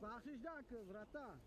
Бахшиш даки, братан.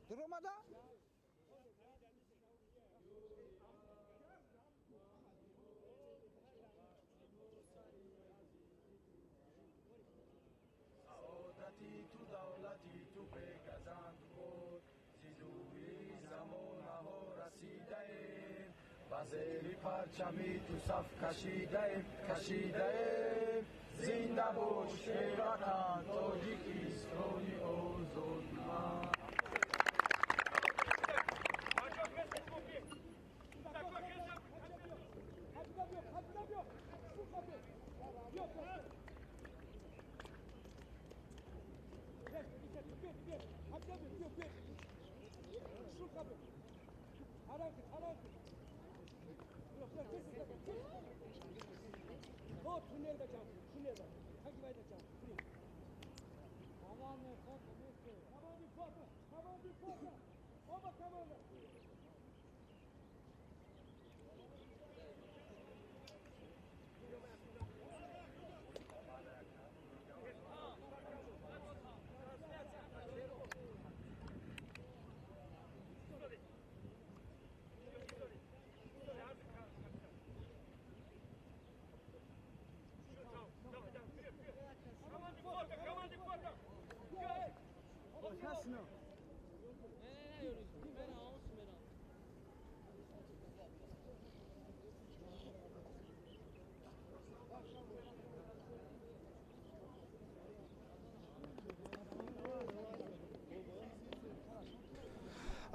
Durmadı. Saadati tu davlati tu begazand bod ziduyi zamonaho rasidaem bazeri parchami tu saf kashidaem kashidaem zinda bosh ey vatan Tojikistoni ozod man.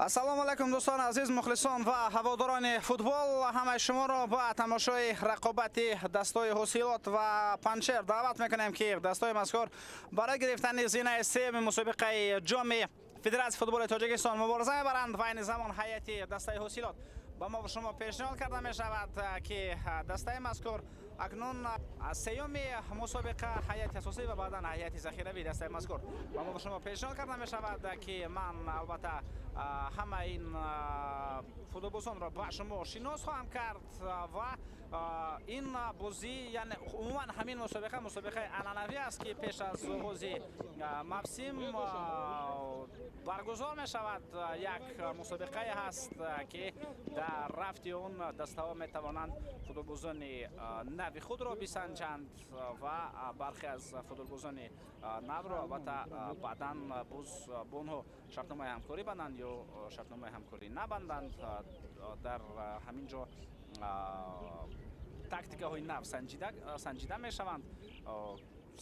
Ассалому алайкум, дӯстони азиз, мухлисон ва ҳаводорони футбол. Ҳамаи шуморо ба тамошои рақобати дастҳои Ҳосилот ва Панҷшер даъват мекунем, ки дастҳои мазкур барои гирифтани зинаи сеюми мусобиқаи ҷоми Федератсияи футболи Тоҷикистон мубориза мебаранд. Ва айни замон ҳайати дастаи Ҳосилот ба мо шумо пешниҳод карда мешавад, ки дастаи мазкур акнун сеюми мусобиқа, ҳайати асосӣ ва баъдан ҳайати захиравии дастаи мазкур ба мо шумо пешниҳод карда мешавад, ки ман албатта ҳама ин футболбозонро ба шумо шинос хоҳам кард. Ва ин бозӣ, яъне умуман ҳамин мусобиқа мусобиқаи анъанавӣ аст, ки пеш аз оғози мавсим баргузор мешавад. Як мусобиқае ҳаст, ки дар рафти он дастаҳо метавонанд футболбозони нави худро бисанҷанд ва бархе аз футболбозони навро албатта баъдан боз бо онҳо шартномаи ҳамкорӣ банданд ё шартномаи ҳамкорӣ набанданд. Дар ҳамин ҷо тактикаҳои нав санҷида мешаванд.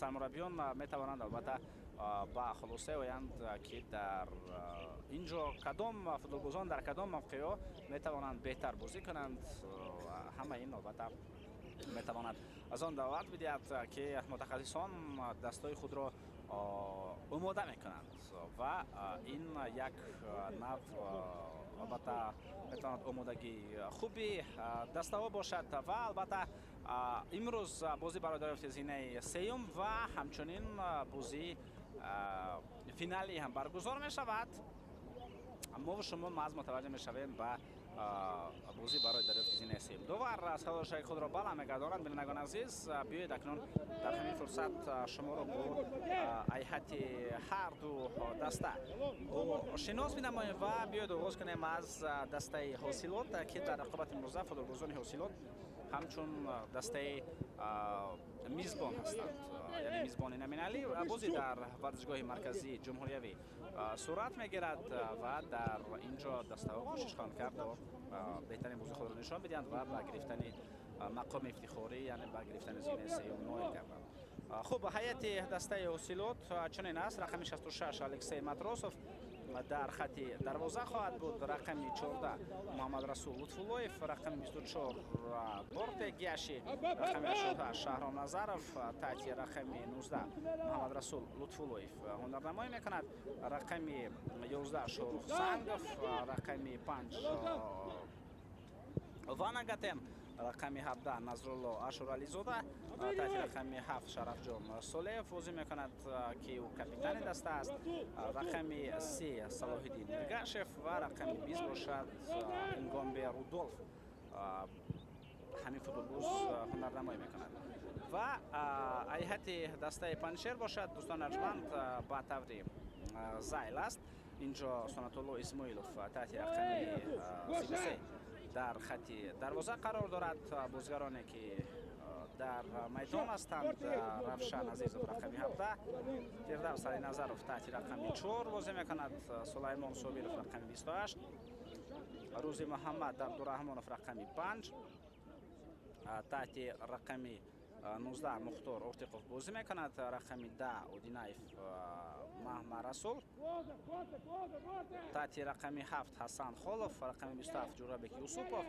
Сармураббиён метавонанд албатта ба хулоса оянд, ки дар ин ҷо кадом футболбозон дар кадом мавқеъҳо метавонанд беҳтар бозӣ кунанд. Ҳама ин албатта метавонад аз он далолат бидиҳад, ки мутахассисон дастҳои худро омода мекунанд ва ин як нав албатта метавонад омодагии хуби дастаҳо бошад. Ва албатта имрӯз бозӣ барои дарёфти зинаи сеюм ва ҳамчунин бозии финалӣ ҳам баргузор мешавад. Мо шумо маҳз мутаваҷҷеҳ мешавем ба бозӣ барои дарёфти зинаи сеюм. Довар садошаи худро баланд мегардонад. Бинандагони азиз, биёед акнун дар ҳамин фурсат шуморо бо ҳайати ҳар ду даста шинос бинамоем ва биёед оғоз кунем аз дастаи Ҳосилот, ки дар рақобати имрӯза футболбозони Ҳосилот ҳамчун дастаи мизбон ҳастанд, яъне мизбони номиналӣ. Бозӣ дар варзишгоҳи марказии ҷумҳуриявӣ сурат мегирад ва дар ин ҷо дастаҳо кӯшиш хоҳанд кард то беҳтарин бозии худро нишон бидиҳанд ва ба гирифтани мақоми ифтихорӣ, яъне ба гирифтани зинаи сеюм ноил гарданд. Хуб, ҳайати дастаи Ҳосилот чунин аст: рақами 66 Алексей Матросов дар хати дарвоза хоҳад буд, рақами 14 Муҳаммадрасул Лутфуллоев, рақами 24 Борте Гяши, рақами 88 Шаҳром Назаров, таҳти рақами 19 Муҳаммадрасул Лутфуллоев ҳунарнамоӣ мекунад, рақами 11 Шоҳрух Сангов, рақами 5 Ванагатен, рақами 17 Назрулло Ашурализода, таҳти рақами 7 Шарафҷон Солеев бозӣ мекунад, ки ӯ капитани даста аст, рақами 3 Салоҳиддин Иргашев ва рақами 20 бошад Ингомбе Рудолф. Ҳамин футболбоз ҳунарнамоӣ мекунад. Ва ҳайати дастаи Панҷшер бошад, дӯстони арҷманд, ба таври зайл аст. Инҷо Сонатулло Исмоилов таҳти рақами 33 дар хати дарвоза қарор дорад. Бозигароне ки дар майдон ҳастанд: Равшан Азизов рақами 17, Фирдавс Алиназаров таҳти рақами 4 бозӣ мекунад, Сулаймон Собиров рақами 28, Рӯзи Муҳаммад Абдураҳмонов рақами 5, таҳти рақами 19 Мухтор Ортиқов бозӣ мекунад, рақами 10 Одинаев Маҳмарасул, таҳти рақами 7 Ҳасан Холов, рақами 27 Ҷурабек Юсупов,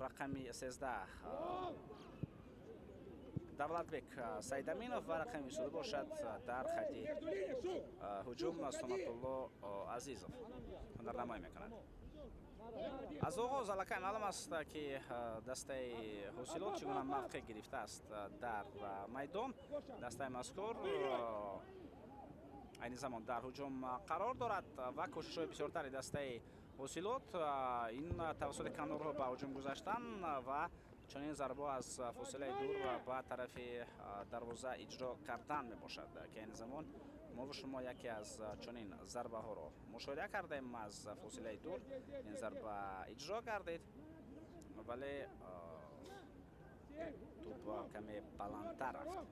рақами 13 Давлатбек Сайдаминов ва рақами 22 бошад дар хати ҳуҷум Сонатулло Азизов ҳунарнамоӣ мекунад. Аз оғоз аллакай маълум аст, ки дастаи Ҳосилот чӣ гуна мавқеъ гирифтааст дар майдон. Дастаи мазкур айни замон дар ҳуҷум қарор дорад ва кӯшишҳои бисёртари дастаи Ҳосилот ин тавассути канорҳо ба ҳуҷум гузаштан ва чунин зарбо аз фосилаи дур ба тарафи дарвоза иҷро кардан мебошад, ки айни замон мо ва шумо яке аз чунин зарбаҳоро мушоҳида кардем. Аз фосилаи дур ин зарба иҷро гардид, вале тӯп каме баландтар рафт.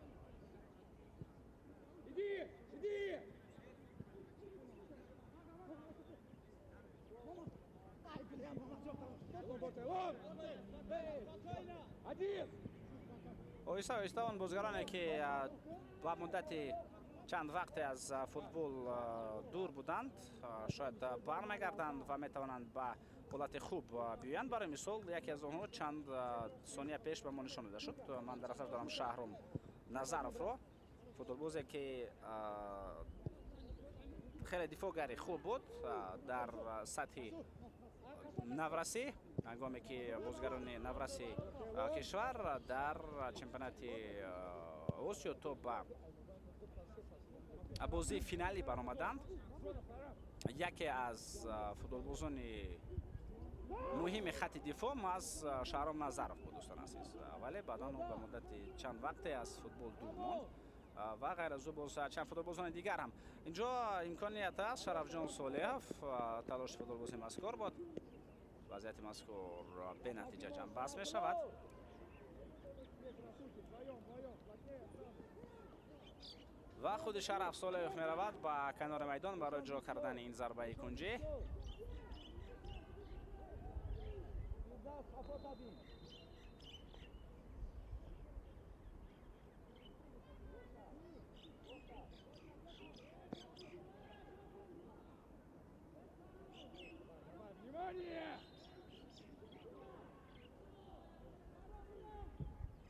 Оҳиста оҳиста он бозигароне ки ба муддати чанд вақте аз футбол дур буданд, шояд бармегарданд ва метавонанд ба ҳолати хуб биёянд. Барои мисол, яке аз онҳо чанд сония пеш ба мо нишон дода шуд. Ман дар назар дорам Шаҳром Назаровро, футболбозе ки хеле дифоъгари хуб буд дар сатҳи наврасӣ, ҳангоме ки бозигарони навраси кишвар дар чемпионати Осиё то ба бозии финалӣ баромаданд. Яке аз футболбозони муҳими хати дифоъ маҳз Шаҳром Назаров буд, дӯстон азиз, вале баъдан ӯ ба муддати чанд вақте аз футбол дур монд ва ғайр аз ӯ боз чанд футболбозони дигар ҳам. Инҷо имконият аст. Шарафҷон Солеҳов, талоши футболбози мазкур буд. Вазъияти мазкур бенатиҷа ҷамъбаст мешавад. Ва худи Шараф Солеҳов меравад ба канори майдон барои иҷро кардани ин зарбаи кунҷӣ.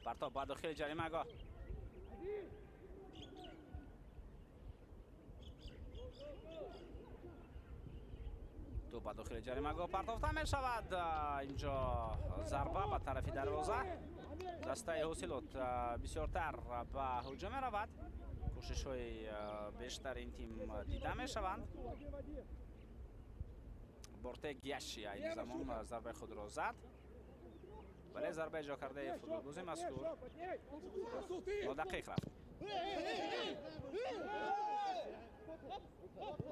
Партоб ба дохили ҷаримагоҳ. Тӯп ба дохили ҷаримагоҳ партофта мешавад. Инҷо зарба ба тарафи дарвоза. Дастаи Ҳосилот бисёртар ба ҳуҷум меравад. Кӯшишҳои бештари ин тим дида мешаванд. Борте Гяши айни замон зарбаи худро зад, вале зарба иҷро кардаи футболбози мазкур нодақиқ рафт.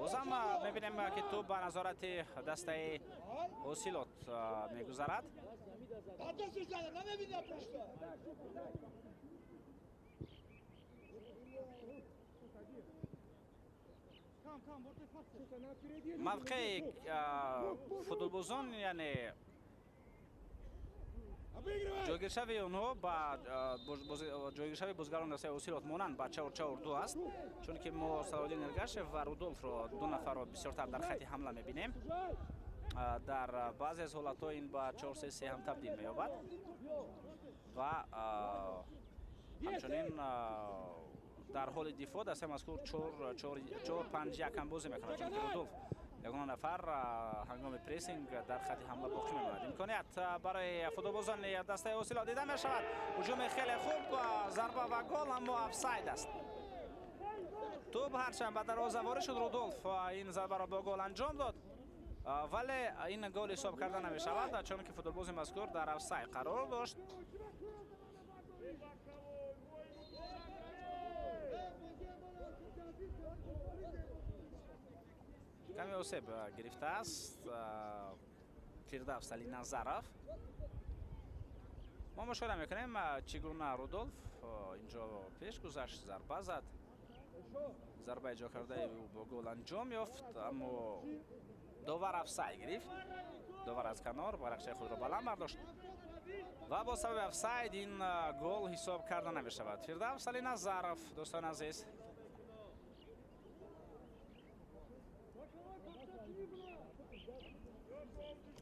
Бозам мебинем, ки тӯп ба назорати дастаи Ҳосилот мегузарад. Мавқеи футболбозон, яъне ҷойгиршавии онҳо ба ҷойгиршавии бозигарон дастаи Ҳосилот монанд ба 4-4-2 аст, чунки мо Салоҳиддин Эргашев ва Рудолфро, ду нафарро бисёртар дар хати ҳамла мебинем. Дар баъзе аз ҳолатҳо ин ба 4-3-3 ҳам табдил меёбад ва ҳамчунин дар ҳоли дифоъ дастаи мазкур 4-5-1 ҳам бозӣ мекунад, чунки Рудолф ягона нафар ҳангоми прессинг дар хати ҳамла боқӣ мемонад. Имконият барои футболбозони дастаи Ҳосилот дида мешавад. Ҳуҷуми хеле хуб, зарба ва гол, аммо офсайд аст. Тӯб ҳарчанд ба дарвоза ворид шуд, Рудолф ин зарбаро бо гол анҷом дод, вале ин гол ҳисоб карда намешавад, чунки футболбози мазкур дар офсайд қарор дошт. Каме осеб гирифтааст Фирдавс Алиназаров. Мо мушоҳида мекунем, чӣ гуна Рудолф инҷо пеш гузашт, зарба зад. Зарба иҷро кардаи ӯ бо гол анҷом ёфт, аммо довар офсайд гирифт. Довар аз канор барақчаи худро баланд бардошт ва бо сабаби офсайд ин гол ҳисоб карда намешавад. Фирдавс Алиназаров, дӯстони азиз,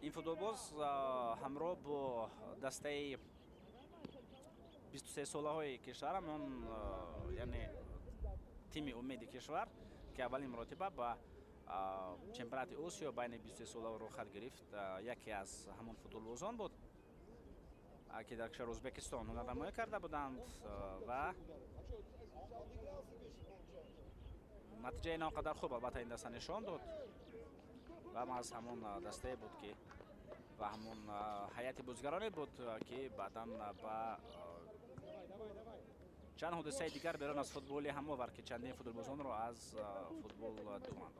ин футболбоз ҳамроҳ бо дастаи 23-солаҳои кишварамон, яъне тими умеди кишвар, ки аввалин маротиба ба чемпионати Осиё байни 23-солаҳо рӯхат гирифт, яке аз ҳамон футболбозон буд, ки дар кишвари Ӯзбекистон ҳунарнамоӣ карда буданд ва натиҷаи на он қадар хуб албатта ин даста нишон дод ва аз ҳамон дастае буд, ки ва ҳамон ҳайати бозигароне буд, ки баъдан ба чанд ҳодисаи дигар берун аз футболи ҳам овард, ки чандин футболбозонро аз футбол дур андохт,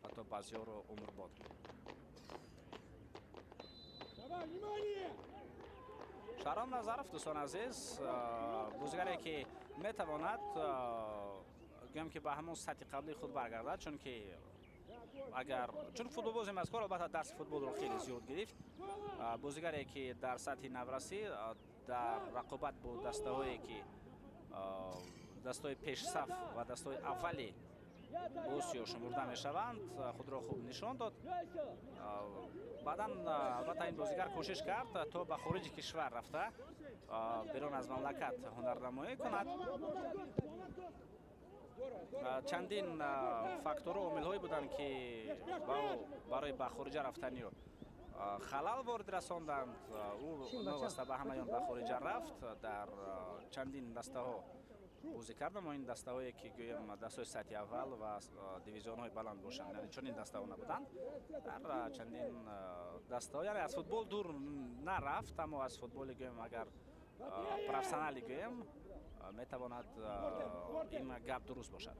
ҳатто баъзеҳоро умрбод. Шаҳром Назаров, дӯстони азиз, бозигаре ки метавонад гӯям ки ба ҳамон сатҳи қаблии худ баргардад, чунки агар чун футболбози мазкур албатта дарси футболро хеле зиёд гирифт, бозигаре ки дар сатҳи наврасӣ дар рақобат бо дастаҳое ки дастаҳои пешсаф ва дастаҳои аввали Осиё шумурда мешаванд, худро хуб нишон дод. Баъдан албатта ин бозигар кӯшиш кард то ба хориҷи кишвар рафта берун аз мамлакат ҳунарнамоӣ кунад. Чандин фактору омилҳое буданд, ки барои ба хориҷа рафтани ӯ халал ворид расонданд. Ӯ новаста ба ҳамаи он ба хориҷа рафт, дар чандин дастаҳо бозӣ кард, аммо ин дастаҳое ки гӯем дастаҳои сатҳи аввал ва дивизионҳои баланд бошанд, яъне чунин дастаҳо набуданд. Дар чандин дастаҳо, яъне аз футбол дур нарафт, аммо аз футболи гӯем агар профессионали гӯем метавонад ин гап дуруст бошад.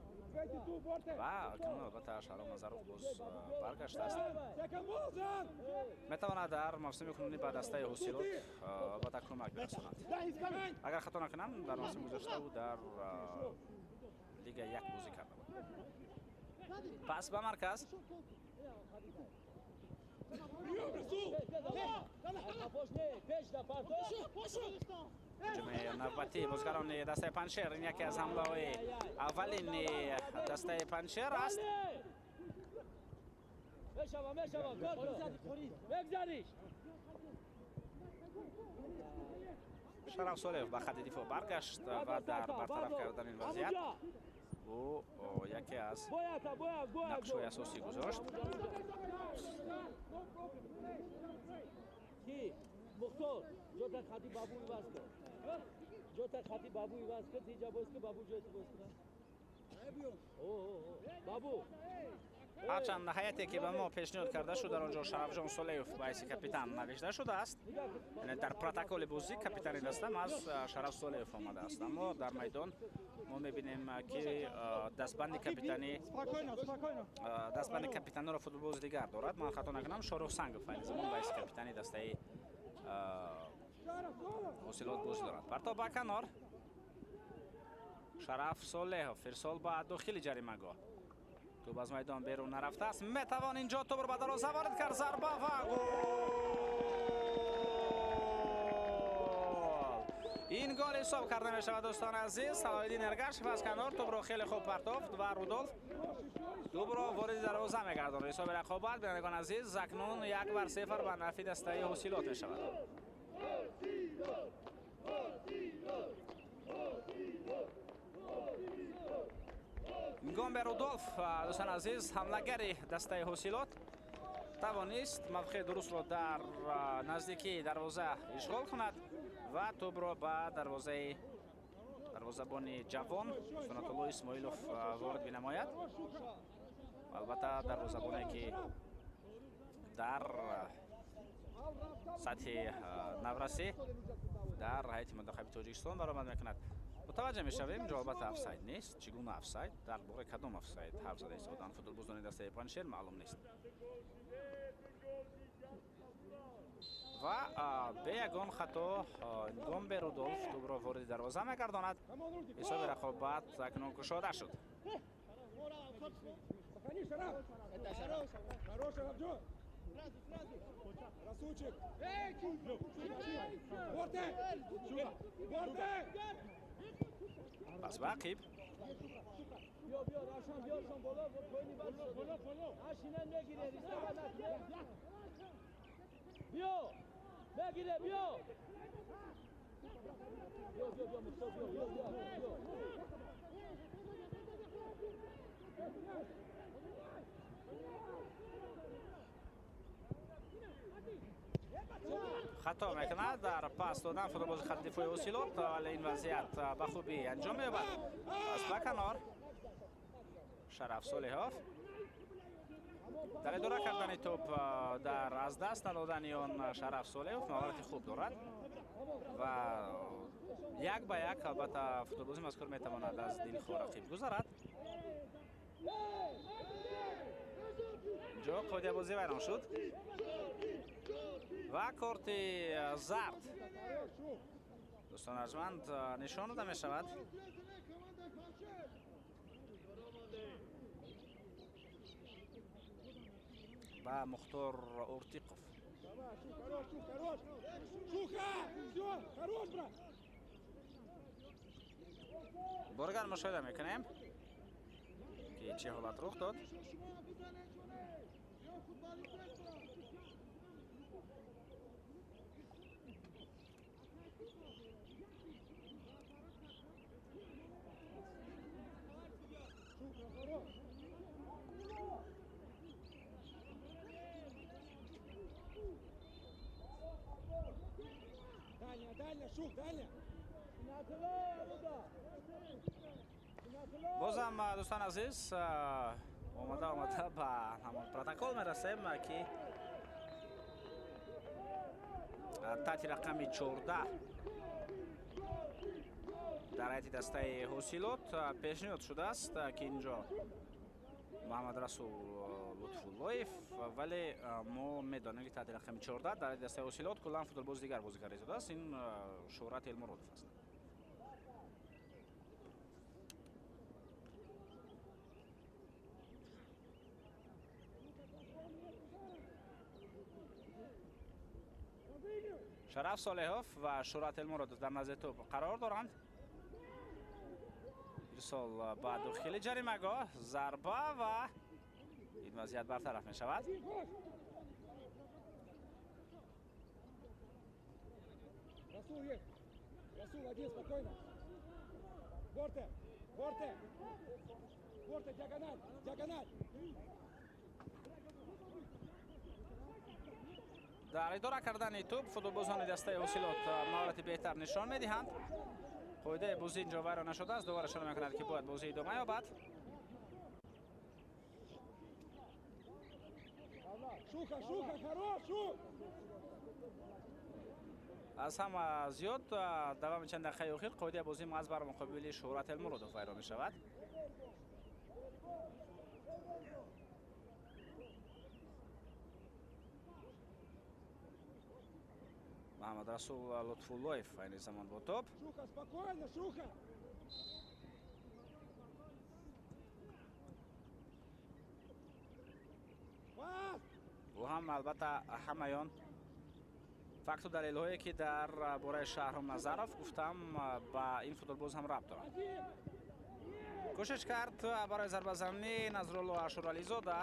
Ва акнун албатта Шаҳром Назаров боз баргаштааст, метавонад дар мавсими кунунӣ ба дастаи Ҳосилот албатта кӯмак бирасонад. Агар хато накунам, дар мавсими гузашта ӯ дар лига 1 бозӣ карда буд. Пас ба марказ. Ҳуҷуми навбатии бозигарони дастаи Панҷшер. Ин яке аз ҳамлаҳои аввалини дастаи Панҷшер аст. Шараф Солеев ба хати дифоъ баргашт ва дар бартараф кардани ин вазъият ӯ яке аз нақшҳои асосӣ гузошт. Мухтор, ҷота хати бабу иваз кун. Ҷота хати бабу иваз кун, инҷа боз кун, бабу ҷоята боз кун. Бабу. Ҳарчанд ҳайате ки ба мо пешниҳод карда шуд, дар он ҷо Шарафҷон Солеев ба ҳайси капитан навишта шудааст. Яъне дар протоколи бозӣ капитани даста маҳз Шараф Солеев омадааст, аммо дар майдон мо мебинем, ки дастбанди капитаниро футболбози дигар дорад. Ман хато накунам, Шорух Сангов айни замон ба ҳайси капитани дастаи Ҳосилот бозӣ дорад. Партоб ба канор. Шараф Солеҳов ирсол ба дохили ҷаримагоҳ. Тӯб аз майдон берун нарафтааст. Метавон инҷо тӯбро ба дарвоза ворид кард. Зарба ва гол! Ин гол ҳисоб карда мешавад, дӯстони азиз. Салоҳиддин Эргашев аз канор тӯбро хеле хуб партофт ва Рудолф тӯбро вориди дарвоза мегардонад. Ҳисоби рақобат, бинандагони азиз, акнун 1-0 ба нафи дастаи Ҳосилот мешавад. Гомбе Рудолф, дӯстони азиз, ҳамлагари дастаи Ҳосилот тавонист мавқеи дурустро дар наздикии дарвоза ишғол кунад ва тӯбро ба дарвозаи дарвозабони ҷавон Сунатулло Исмоилов ворид бинамояд. Албатта, дарвозабоне ки дар сатҳи наврасӣ дар ҳайати мунтахаби Тоҷикистон баромад мекунад. Мутаваҷҷеҳ мешавем, ҷо албатта офсайд нест. Чӣ гуна офсайд? Дар бораи кадом офсайд ҳарф зада истоданд футболбозони дастаи Панҷшер маълум нест. Ва бе ягон хато Гомбе Рудолф тӯбро вориди дарвоза мегардонад. Ҳисоби рақобат акнун кушода шуд. Пас ба ақиб. Хато мекунад дар пас додан футболбози хати дифои Ҳосилот, вале ин вазъият ба хубӣ анҷом меёбад. Пас ба канор Шараф Солиҳов дар идора кардани тӯб, дар аз даст надодани он Шараф Солиҳов маҳорати хуб дорад ва як ба як албатта футболбози мазкур метавонад аз дилхоҳ рақиб гузарад. Инҷо қоидабозӣ вайрон шуд ва корти зард, дӯстон арҷманд, нишон дода мешавад. Ба Мухтор Уртиқов. Боргар мушоҳида мекунем, ки чӣ ҳолат рух дод. Бозам, дӯстон азиз, омада омада ба ҳамон протокол мерасем, ки таҳти рақами 14 дар ҳайати дастаи Ҳосилот пешниҳод шудааст, ки инҷо Муҳаммад Расул Лутфуллоев, вале мо медонем, ки таҳти рақами 14 дар ҳайати дастаи Ҳосилот куллан футболбози дигар бозӣ карда истодааст. Ин Шӯҳрат Элмуродов аст. Шараф Солиҳов ва Шӯҳрат Элмуродов дар назди тӯб қарор доранд. Ирсол ба дохили ҷаримагоҳ, зарба ва ин вазъият бартараф мешавад. Дар идора кардани тӯб футболбозони дастаи Ҳосилот маҳорати беҳтар нишон медиҳанд. Қоидаи бозӣ инҷо вайрон нашудааст. Дубора ишора мекунад, ки бояд бозӣ идома ёбад. Аз ҳама зиёд давоми чанд дақиқаи охир қоидаи бозӣ маҳз бар муқобили Шӯҳрат Элмуродов вайрон мешавад. Муҳаммад Расул Лутфуллоев айни замон бо тӯб. ҳам албатта ҳамаи он факту далелҳое ки дар бораи Шаҳром Назаров гуфтам, ба ин футболбоз ҳам рабт доранд. Кӯшиш кард барои зарбазанӣ Назрулло Ашурализода,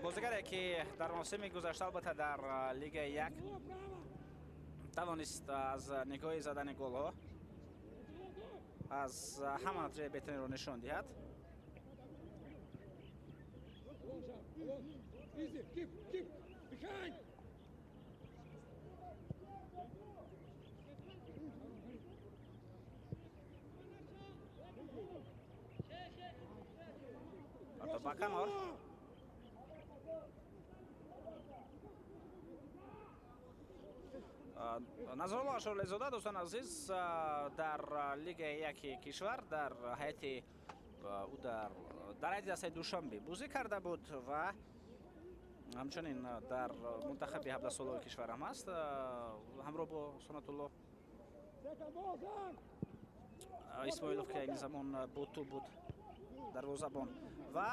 бозигаре ки дар мавсими гузашта албатта дар Лигаи як тавонист аз нигоҳи задани голҳо аз ҳама натиҷаи беҳтаринро нишон диҳад. Ба канор Назрулло Ашурализода, дӯстон азиз, дар Лигаи яки кишвар дар ҳайати ӯ дар ҳайати дастаи Душанбе бозӣ карда буд ва ҳамчунин дар мунтахаби 17-солаи кишвар ҳам аст, ҳамроҳ бо Сунатулло Исмоилов, ки айни замон бо тӯб буд дарвозабон. Ва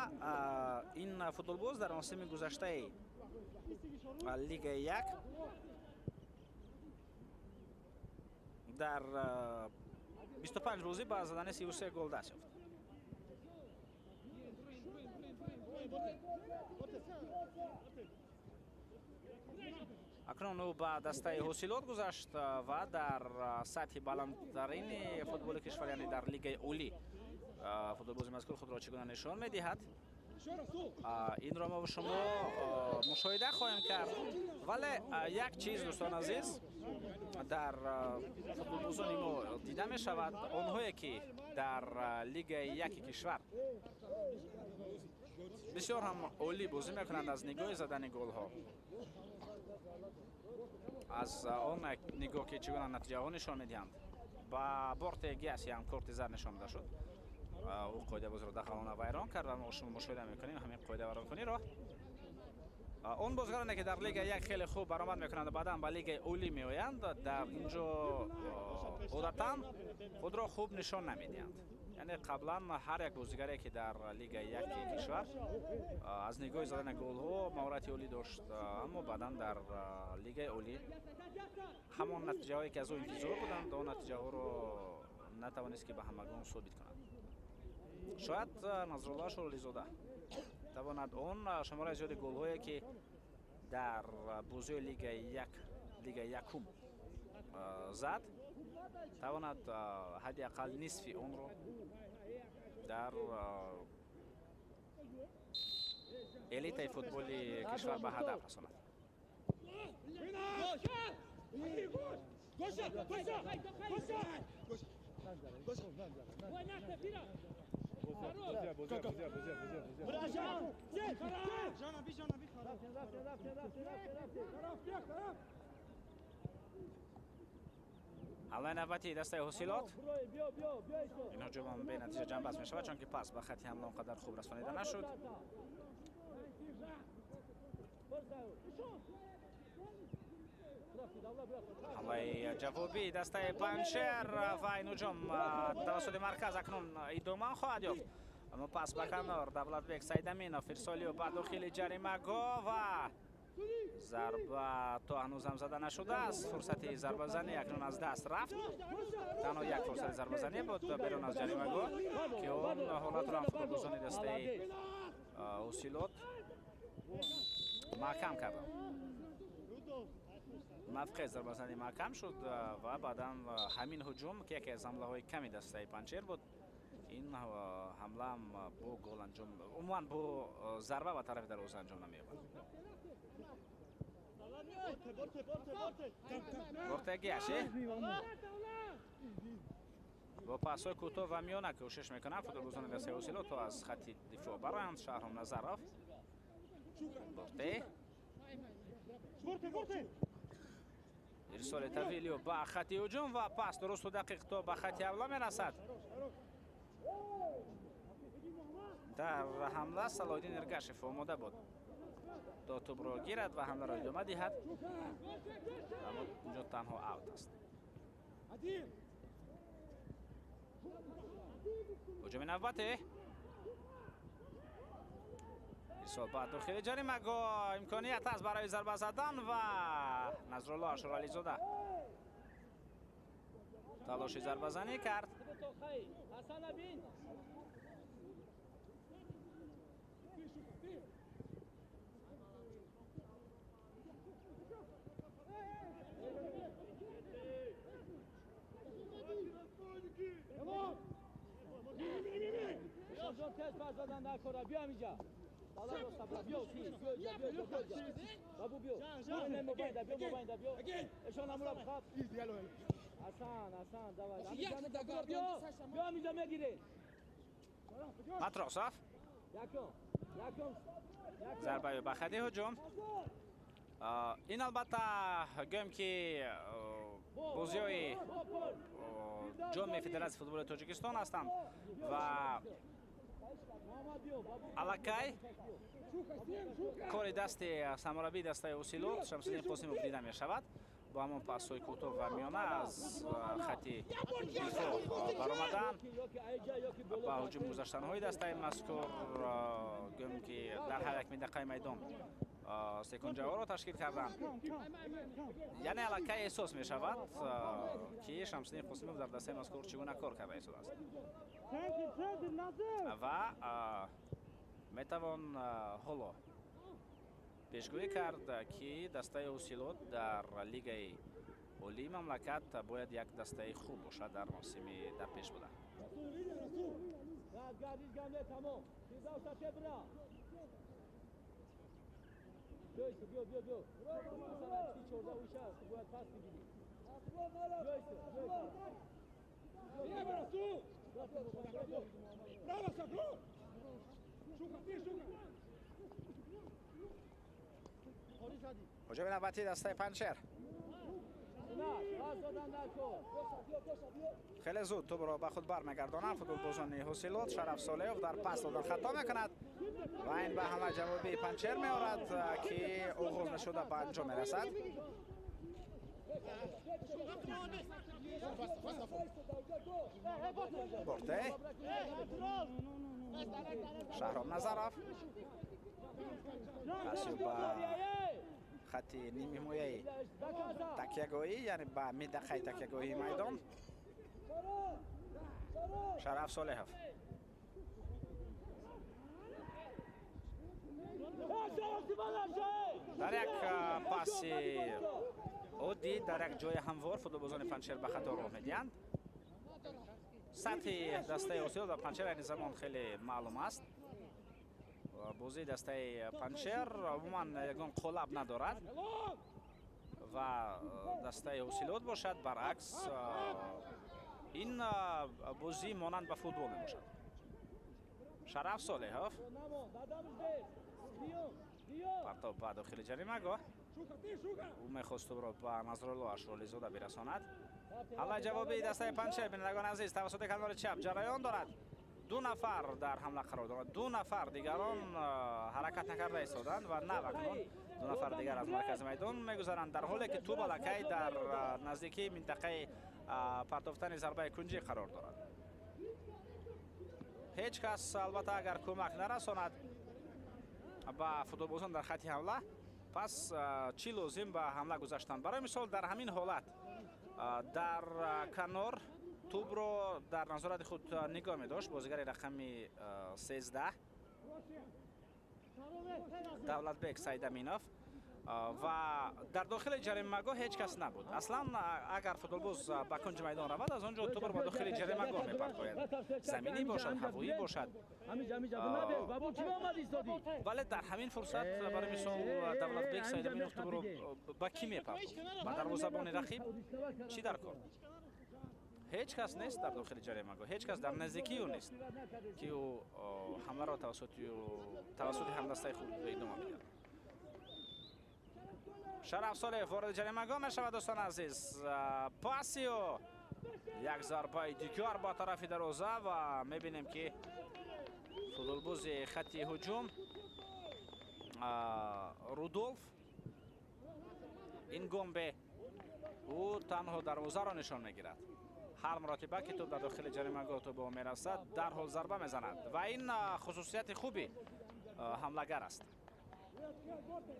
ин футболбоз дар мавсими гузаштаи Лигаи як дар 25 бозӣ ба задани 33 гол даст ёфт. Акнун ӯ ба дастаи Ҳосилот гузашт ва дар сатҳи баландтарини футболи кишвар, яъне дар Лигаи Олӣ, футболбози мазкур худро чӣ гуна нишон медиҳад, инро мо шумо мушоҳида хоҳем кард. Вале як чиз, дӯстон азиз, дар футболбозони мо дида мешавад: онҳое ки дар Лигаи яки кишвар бисёр ҳам олӣ бозӣ мекунанд аз нигоҳи задани голҳо, аз он нигоҳ ки чӣ гуна натиҷаҳо нишон медиҳанд, ба борте гиаси ҳам корти зар нишон дода шуд. Ӯ қоидабозиро дағалона вайрон кард ва мо шумо мушоҳида мекунем ҳамин қоида вайронкуниро. Он бозигароне ки дар Лигаи як хеле хуб баромад мекунанд, баъдан ба Лигаи Олӣ меоянд, дар ин ҷо одатан худро хуб нишон намедиҳанд. Яъне қаблан ҳар як бозигаре ки дар Лигаи яки кишвар аз нигоҳи задани голҳо маҳорати олӣ дошт, аммо баъдан дар Лигаи Олӣ ҳамон натиҷаҳое ки аз ӯ интизор буданд, он натиҷаҳоро натавонист ки ба ҳамагон собит кунад. Шояд Назрулло Ашурализода тавонад он шумораи зиёди голҳое ки дар бозиҳои Лигаи якум зад, тавонад ҳадди ақал нисфи онро дар элитаи футболи кишвар ба ҳадаф расонад. Ҳамлаи навбатии дастаи Ҳосилот. Ин ҳуҷумам бенатиҷа ҷамъбаст мешавад, чунки пас ба хати ҳамла он қадар хуб расонида нашуд. Ҳамлаи ҷавобии дастаи Панҷшер ва ин ҳуҷум тавассути марказ акнун идома хоҳад ёфт. Аммо пас ба канор Давлатбек Сайдаминов ирсолиё ба дохили ҷаримагоҳ ва зарба то ҳанӯзам зада нашудааст. Фурсати зарбазанӣ акнун аз даст рафт. Танҳо як фурсати зарбазанӣ буд берун аз ҷаримагоҳ, ки он ҳолатро ҳам футболбозони дастаи Ҳосилот маҳкам карданд. Мавқеи зарбазанӣ маҳкам шуд ва баъдан ҳамин ҳуҷум, ки яке аз ҳамлаҳои ками дастаи Панҷшер буд, ин ҳамлаам бо гол анҷом, умуман бо зарба ба тарафи дарвоза анҷом намеёбад. Бортегиаши бо пасҳои кӯтоҳ ва миёна кӯшиш мекунанд футболбозони дастаи Ҳосилот то аз хати дифоъ бароянд. Шаҳром Назаров, Борте, ирсоли тавилио ба хати ҳуҷум ва пас дурусту дақиқ то ба хати ҳамла мерасад. Дар ҳамла Салоҳиддин Эргашев омода буд то тӯбро гирад ва ҳамларо идома диҳад, аммо инҷо танҳо аут аст. Ҳуҷуми навбате Мисол ба дохили ҷаримагоҳ имконият аст барои зарба задан ва Назрулло Ашурализода талоши зарбазанӣ кард. Матросов зарбаи ба хати ҳуҷум. Ин албатта гӯем ки бозиҳои ҷоми Федератсияи футболи Тоҷикистон ҳастанд ва аллакай кори дасти самурабии дастаи Ҳосилот Шамсиддин Қосимов дида мешавад. Бо ҳамон пасҳои кӯтоҳ ва миёна аз хати дифоъ баромадан ба ҳуҷум гузаштанҳои дастаи мазкур, гӯем ки дар ҳар як минтақаи майдон секунҷаҳоро ташкил карданд. Яъне аллакай эҳсос мешавад, ки Шамсиддин Қосимов дар дастаи мазкур чӣ гуна кор карда истодааст ва метавон ҳоло пешгӯӣ кард, ки дастаи Ҳосилот дар лигаи олии мамлакат бояд як дастаи хуб бошад дар мавсими дар пеш буда. ҳуҷуми навбатии дастаи Панҷшер. Хеле зуд тӯбро ба худ бармегардонанд футболбозони Ҳосилот. Шараф Солеҳов дар пас додан хато мекунад ва ин ба ҳамла ҷавобии Панҷшер меорад, ки оғоз нашуда ба анҷом мерасад. Борте Шаҳром Назаров пасю ба хати нимҳимояи такягоҳӣ, яъне ба минтақаи такягоҳии майдон. Шараф Солеҳов дар як паси оддӣ дар як ҷои ҳамвор футболбозони Панҷшер ба хато роҳ медиҳанд. Сатҳи дастаи Ҳосилот ва Панҷшер айни замон хеле маълум аст. Бозии дастаи Панҷшер умуман ягон қолаб надорад ва дастаи Ҳосилот бошад баръакс, ин бозӣ монанд ба футбол мебошад. Шараф Солеҳов партоб ба дохили ҷаримагоҳ. Ӯ мехост тӯбро ба Назрулло Ашурализода бирасонад. Ҳамлаи ҷавобии дастаи Панҷшер, бинандагони азиз, тавассути канори чап ҷараён дорад. Ду нафар дар ҳамла қарор доранд, ду нафар дигарон ҳаракат накарда истоданд ва навакнун ду нафар дигар аз маркази майдон мегузаранд, дар ҳоле ки тӯб аллакай дар наздикии минтақаи партофтани зарбаи кунҷӣ қарор дорад. Ҳеҷ кас албатта агар кӯмак нарасонад ба футболбозон дар хати ҳамла, пас чӣ лозим ба ҳамла гузаштан? Барои мисол дар ҳамин ҳолат дар канор тӯбро дар назорати худ нигоҳ медошт бозигари рақами 13 Давлатбек Сайдаминов ва дар дохили ҷаримагоҳ ҳеҷ кас набуд. Аслан агар футболбоз ба кунҷи майдон равад, аз он ҷо тӯбро ба дохили ҷаримагоҳ мепартояд. Заминӣ бошад, ҳавоӣ бошад. Вале дар ҳамин фурсат барои мисол Давлатбек Сайдаминов тӯбро ба кӣ мепартофт? Ба дарвозабони рақиб? Чӣ дар кор? Ҳеҷ кас нест дар дохили ҷаримагоҳ, ҳеҷ кас дар наздикии ӯ нест, ки ӯ ҳамларо тавассути ҳамдастаи худ идома медиҳад. Шараф Солеҳов вориди ҷаримагоҳ мешавад, дӯстони азиз. Паси ӯ як зарбаи дигар ба тарафи дарвоза ва мебинем, ки футболбози хати ҳуҷум Рудолф Ингомбе ӯ танҳо дарвозаро нишон мегирад. Ҳар маротиба ки тӯб дар дохили ҷаримагоҳ тӯб ба ӯ мерасад, дарҳол зарба мезанад ва ин хусусияти хуби ҳамлагар аст.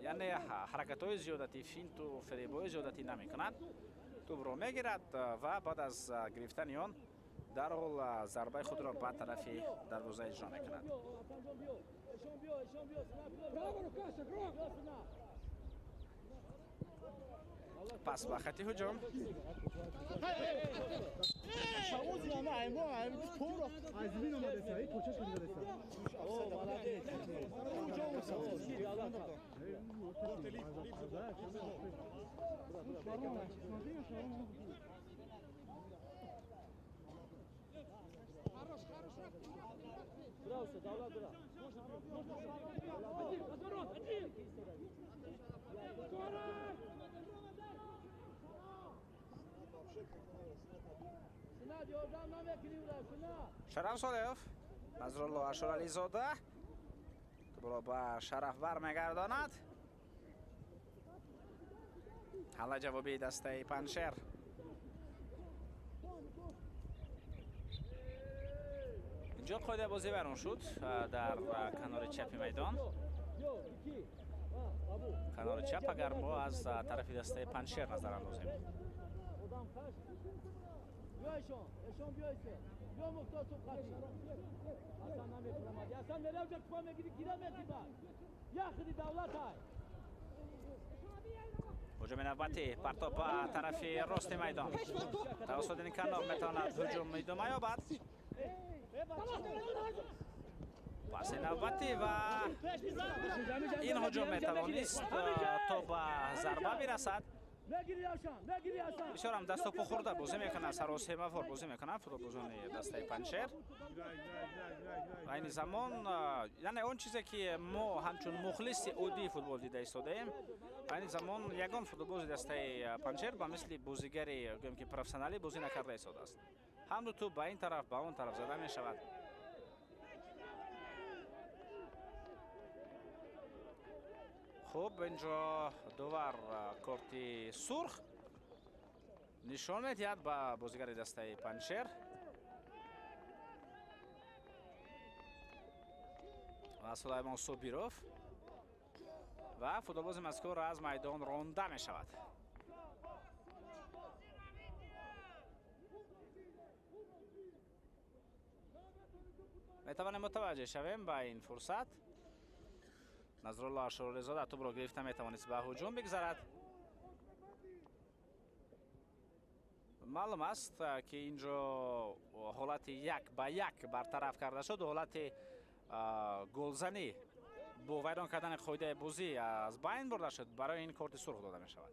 Яъне ҳаракатҳои зиёдатӣ, финту фиребҳои зиёдатӣ намекунад. Тӯбро мегирад ва баъд аз гирифтани он дарҳол зарбаи худро ба тарафи дарвоза иҷро мекунад. Пас ба хати ҳуҷум. Шараф Солеҳов, Назрулло Ашурализода тӯбро ба Шараф бармегардонад. Ҳамла ҷавобии дастаи Панҷшер. Инҷо қоидаи бозӣ вайрон шуд дар канори чапи майдон. Канори чап агар мо аз тарафи дастаи Панҷшер назар андозем. Ҳуҷуми навбатӣ, партоб ба тарафи рости майдон. Тавассути ин канор метавонад ҳуҷум идома ёбад. Паси навбатӣ ва ин ҳуҷум метавонист то ба зарба бирасад. Бисёр ҳам дасту по хӯрда бозӣ мекунад, саросемавор бозӣ мекунад футболбозони дастаи Панҷшер. Айни замон, яъне он чизе ки мо ҳамчун мухлиси оддии футбол дида истодаем, айни замон ягон футболбози дастаи Панҷшер ба мисли бозигари гӯем ки профессионалӣ бозӣ накарда истодааст. Ҳамду тӯб ба ин тараф, ба он тараф зада мешавад. Хуб, инҷо довар корти сурх нишон медиҳад ба бозигари дастаи Панҷшер. Ва Сулаймон Собиров ва футболбози мазкур аз майдон ронда мешавад. Метавонем мутаваҷҷеҳ шавем ба ин фурсат. Назрулло Ашурализода тӯбро гирифта метавонист ба ҳуҷум бигзарад. Маълум аст ки инҷо ҳолати як ба як бартараф карда шуд. Ҳолати голзанӣ бо вайрон кардани қоидаи бозӣ аз байн бурда шуд. Барои ин корти сурх дода мешавад.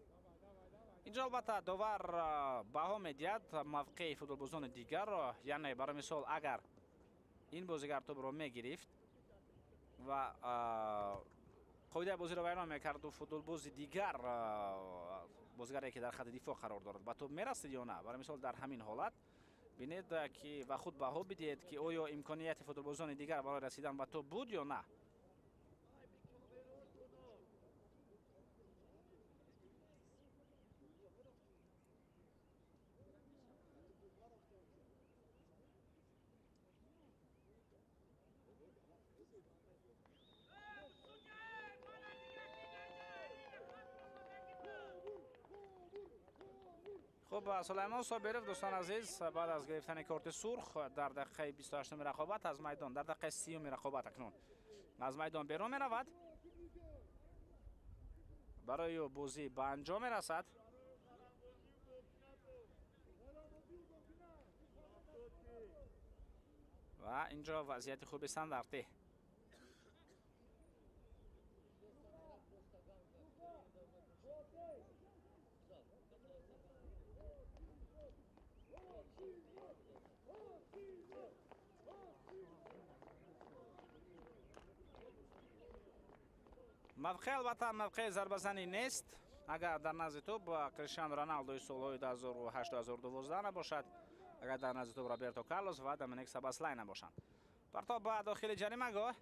Инҷо албатта довар баҳо медиҳад мавқеи футболбозони дигарро. Яъне барои мисол агар ин бозигар тӯбро мегирифт ва қоидаи бозиро вайрон мекарду футболбози дигар, бозигаре ки дар хати дифоъ қарор дорад, ба тӯб мерасид ё на. Барои мисол дар ҳамин ҳолат бинед ки ва худ баҳо бидиҳед ки оё имконияти футболбозони дигар барои расидан ба тӯб буд ё на. Хуб, Сулаймон Собиров, дӯстон азиз, баъд аз гирифтани корти сурх дар дақиқаи 28 рақобат аз майдон, дар дақиқаи 30 рақобат акнун аз майдон берун меравад. Барои ӯ бозӣ ба анҷом мерасад. Ва инҷо вазъияти хуби стандартӣ. Мавқеъ албатта мавқеи зарбазанӣ нест. Агар дар назди тӯб Криштиану Роналдои солҳои 2008-2012 набошад, агар дар назди тӯб Роберто Карлос ва Доминик Сабаслай набошанд. Партоб ба дохили ҷаримагоҳ.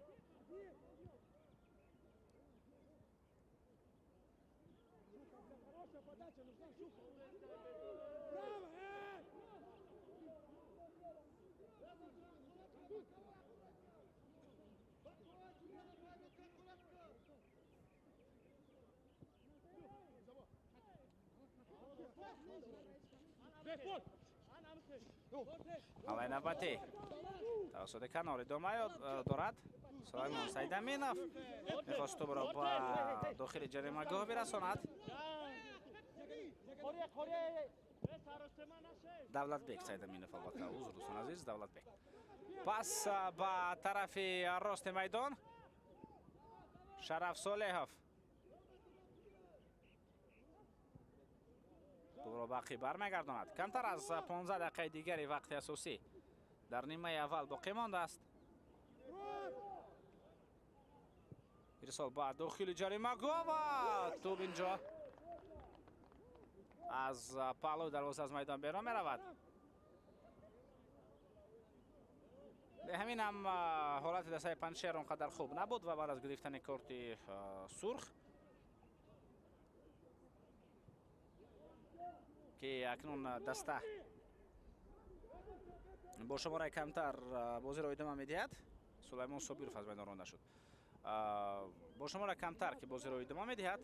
Ҳамлаи навбатӣ тавассути канор идома дорад. Сулаймон Сайдаминов мехост тӯбро ба дохили ҷаримагоҳ бирасонад. Давлатбек Сайдаминов, албатта, узр, дӯстон азиз, Давлатбек. Пас ба тарафи рости майдон Шараф Солеҳов тӯбро ба ақиб бармегардонад. Камтар аз 15 дақиқаи дигари вақти асосӣ дар нимаи аввал боқӣ мондааст. Ирсол ба дохили ҷаримагоҳ ва тӯб инҷо аз паҳлӯи дарвоза аз майдон берун меравад. Ҳамин ҳам ҳолати дастаи Панҷшер он қадар хуб набуд ва баъд аз гирифтани корти сурх, ки акнун даста бо шумораи камтар бозиро идома медиҳад. Сулаймон Собиров аз майдон ронда шуд. Бо шумора камтар ки бозиро идома медиҳад,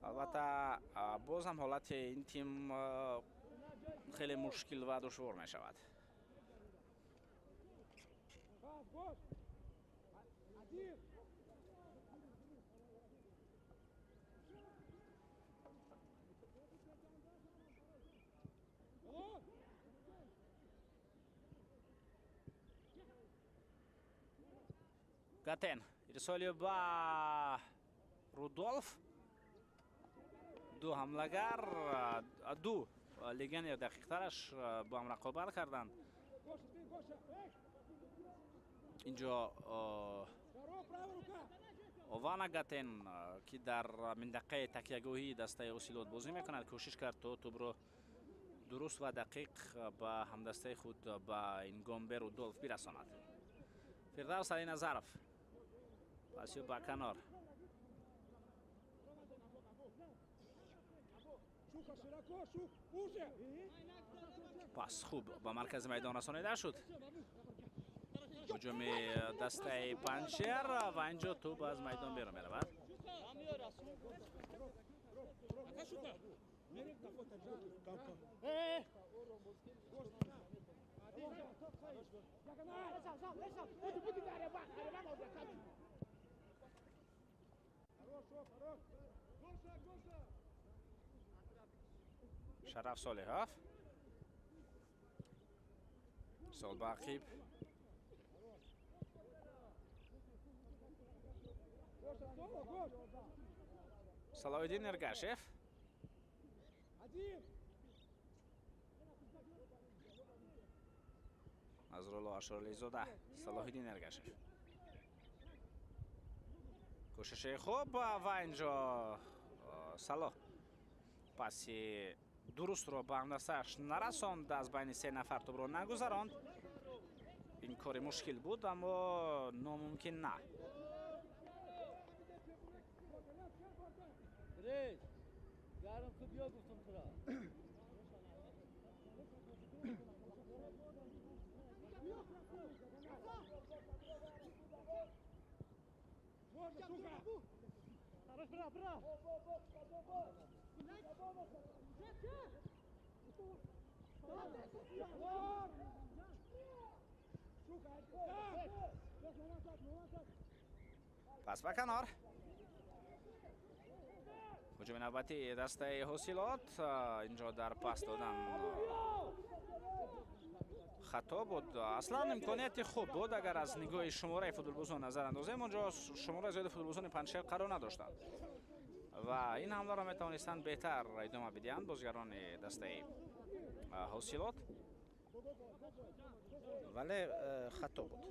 албатта боз ҳам ҳолати ин тим хеле мушкил ва душвор мешавад. Гатен ирсоли ба Рудолф. Ду ҳамлагар, ду легионер дақиқтараш бо ҳам рақобат карданд. Инҷо Ована Гатен, ки дар минтақаи такягоҳии дастаи Ҳосилот бозӣ мекунад, кӯшиш кард то тӯбро дуруст ва дақиқ ба ҳамдастаи худ ба Ингомбе Рудолф бирасонад. Фирдавс Алиназаров пасю ба канор. Пас хуб ба маркази майдон расонида шуд. Ҳуҷуми дастаи Панҷшер ва инҷо тӯб аз майдон берун меравад. Шараф Солеҳов сол ба ақиб. Салоҳиддин Эргашев. Назрулло Ашурализода, Салоҳиддин Эргашев. Кӯшиши хуб ва инҷо Салоҳ паси дурустро ба ҳамдастааш нарасонд, аз байни се нафар тӯбро нагузаронд. Ин кори мушкил буд, аммо номумкин на. Пас ба канор. Ҳуҷуми навбатии дастаи Ҳосилот. Инҷо дар пас додан хато буд. Аслан имконияти хуб буд, агар аз нигоҳи шумораи футболбозон назар андозем, онҷо шумораи зиёди футболбозони Панҷшер қарор надоштанд ва ин ҳамларо метавонистанд беҳтар идома бидиҳанд бозигарони дастаи Ҳосилот, вале хато буд.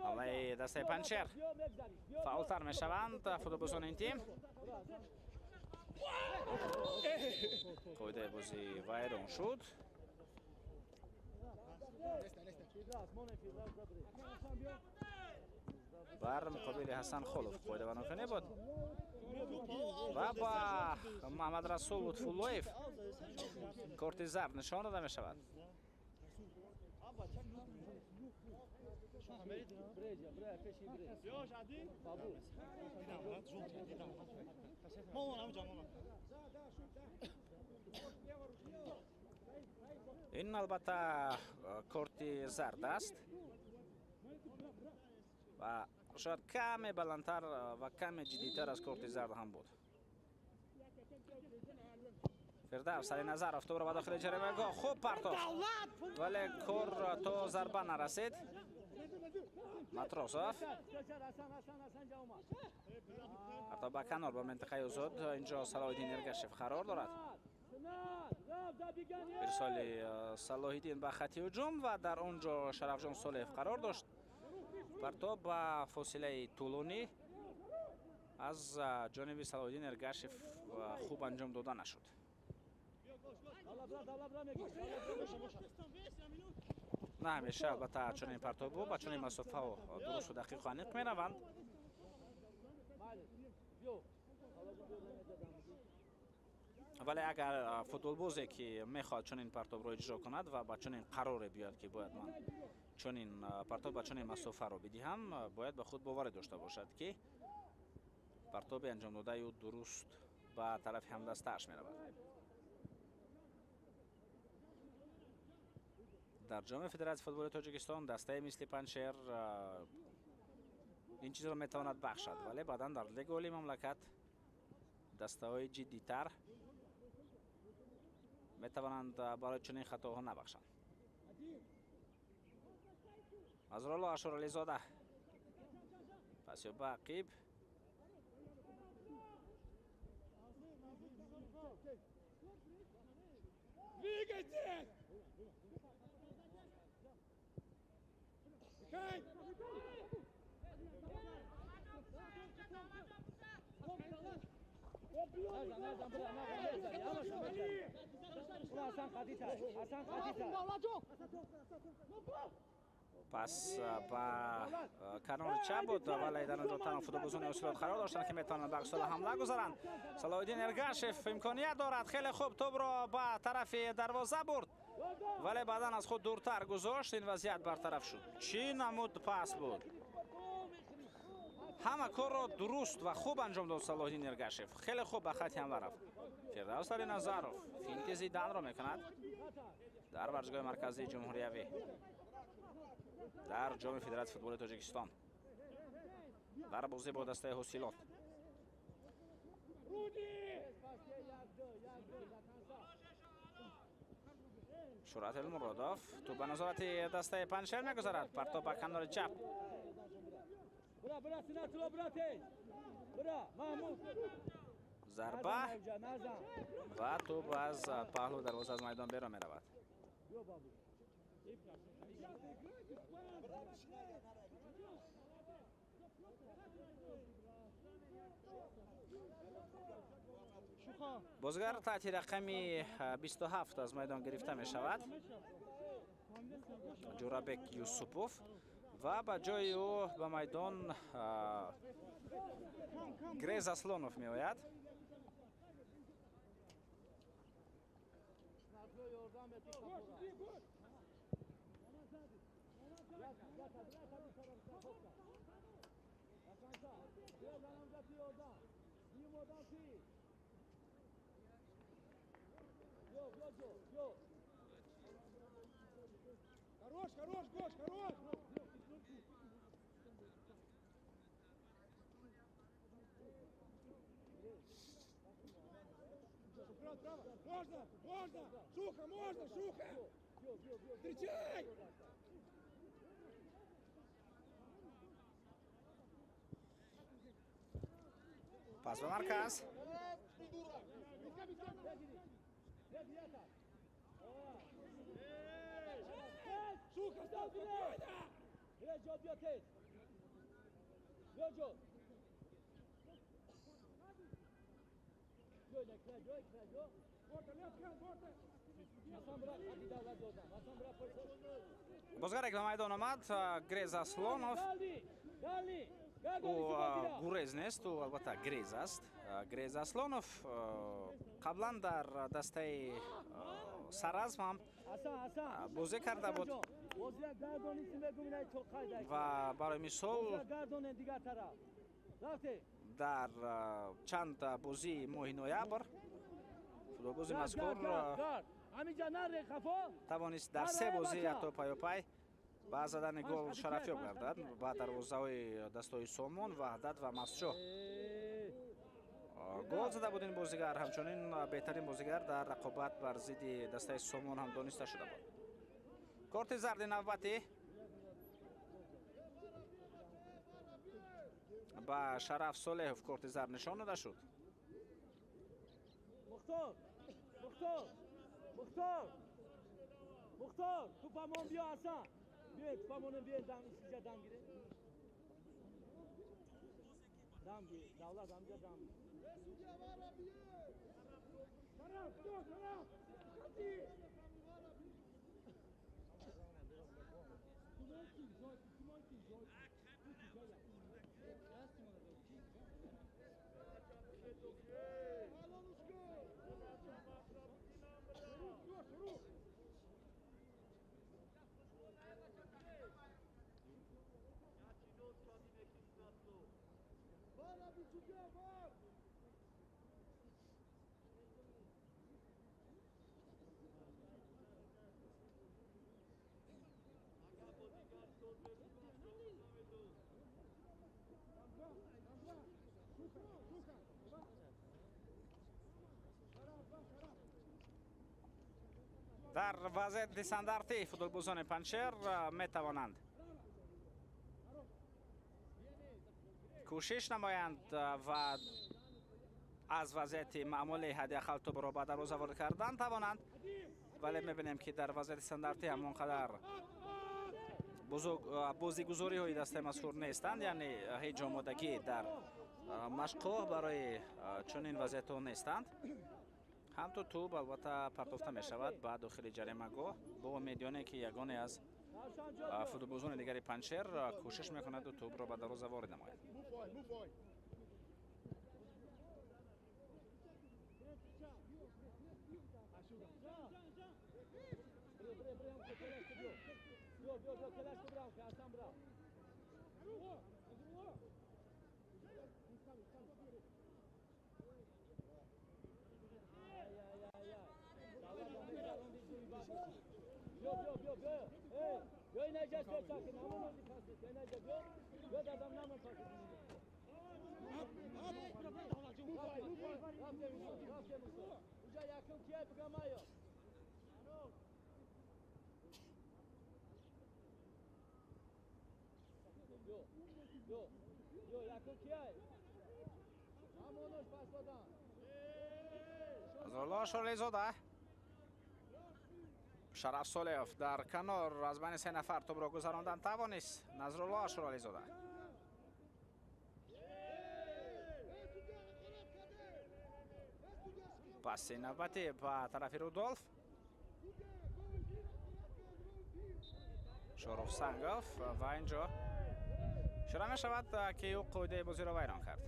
ҳамлаи дастаи Панҷшер фаъолтар мешаванд футболбозони ин тим. Қоидаи бозӣ вайрон шуд. Бар муқобили Ҳасан Холов қоидавайронкунӣ буд ва ба Маҳмадрасул Лутфуллоев корти зард нишон дода мешавад. Ин албатта корти зард аст ва шояд каме баландтар ва каме ҷиддитар аз корти зард ҳам буд. Фирдавс Алиназаров тӯбро ба дохили ҷаримагоҳ хуб партофт, вале кор то зарба нарасид. Матросов партоб ба канор ба минтақаи озод. Инҷо Салоҳиддин Эргашев қарор дорад. Ирсоли Салоҳиддин ба хати ҳуҷум ва дар он ҷо Шарафҷон Солеҳев қарор дошт. Партоб ба фосилаи тӯлонӣ аз ҷониби Салоҳиддин Эргашев хуб анҷом дода нашуд. На ҳамеша албатта чунин партобҳо ба чунин масофаҳо дурусту дақиқу аниқ мераванд. Вале агар футболбозе ки мехоҳад чунин партобро иҷро кунад ва ба чунин қароре биёяд ки бояд ман чунин партоб ба чунин масофаро бидиҳам, бояд ба худ боварӣ дошта бошад ки партоби анҷомдодаи ӯ дуруст ба тарафи ҳамдастааш меравад. Дар ҷоми Федератсияи футболи Тоҷикистон дастаи мисли Панҷшер ин чизро метавонад бахшад, вале баъдан дар лигаи олии мамлакат дастаҳои ҷиддитар метавонанд барои чунин хатоҳо набахшанд. Азролло Ашурализода пасёба ақиб. Пас ба канори чап буд, вале дар онҷо танҳо футболбозони Ҳосилот қарор доштанд ки метавонанд ба аксола ҳамла гузаранд. Салоҳиддин Эргашев имконият дорад, хеле хуб тӯбро ба тарафи дарвоза бурд, вале баъдан аз худ дуртар гузошт. Ин вазъият бартараф шуд. Чӣ намуд пас буд! Ҳама корро дуруст ва хуб анҷом дод Салоҳиддин Эргашев. Хеле хуб ба хати ҳамла рафт. Фирдавс Алиназаров финти зиданро мекунад дар варзишгоҳи марказии ҷумҳуриявӣ дар ҷоми Федератсияи футболи Тоҷикистон дар бозӣ бо дастаи Ҳосилот. Шӯҳрат Элмуродов тӯб ба назорати дастаи Панҷшер мегузарад. Партоб ба канори чап. Зарба ва тӯб аз паҳлӯ дарвоза аз майдон берун меравад. Бозигар таҳти рақами 27 аз майдон гирифта мешавад. Ҷӯрабек Юсупов ва ба ҷои ӯ ба майдон Грез Аслонов меояд. Хорош, хорош, Гош, хорош! Право, право! Можно, можно! Шуха, можно, Шуха! Встречай! Пас ба марказ. Шуха, спокойно! Бозгарек ба майдон омад. Грез Аслонов. Ӯ гурез нест, ӯ албатта грез аст. Грез Аслонов қаблан дар дастаи Саразм ҳам бозӣ карда буд. Ва барои мисол дар чанд бозии моҳи ноябр футболбози мазкур тавонист дар се бозӣ ҳатто паёпай ба задани гол шарафёб гардад ба дарвозаҳои дастаҳои Сомон, Ваҳдат ва Масчоҳ. Гол зада буд ин бозигар, ҳамчунин беҳтарин бозигар дар рақобат бар зидди дастаи Сомон ҳам дониста шуда буд. Корти зарди навбатӣ ба Шараф Солеҳов корти зард нишон дода шуд. Мухтор, Мухтор, Мухтор, Мухтор, тупамон биё Ҳасан. Биё тупамонем, биё дам инҷа дам гире. Дам гир, давлат ҳамҷа дам. Шараф, всё, Шараф! Уходи! Дар вазъияти стандартӣ футболбозони Панҷшер метавонанд кӯшиш намоянд ва аз вазъияти маъмулӣ ҳадди ақал тӯбро ба дарвоза ворид кардан тавонанд, вале мебинем ки дар вазъияти стандартӣ ҳамон қадар бозигузориҳои дастаи мазкур нестанд, яъне ҳеҷ омодагӣ дар машқҳо барои чунин вазъиятҳо нестанд. Ҳамту тӯб албатта партофта мешавад ба дохили ҷаримагоҳ бо умедёне ки ягоне аз футболбозони дигари Панҷшер кӯшиш мекунаду тӯбро ба дарвоза ворид намояд. Золо Шолизода, Шараф Солеҳов дар канор аз байни се нафар тӯбро гузарондан тавонист. Назрулло Ашурализода паси навбатӣ ба тарафи Рудолф. Шоров Сангов ва инҷо ишора мешавад ки ӯ қоидаи бозиро вайрон кард.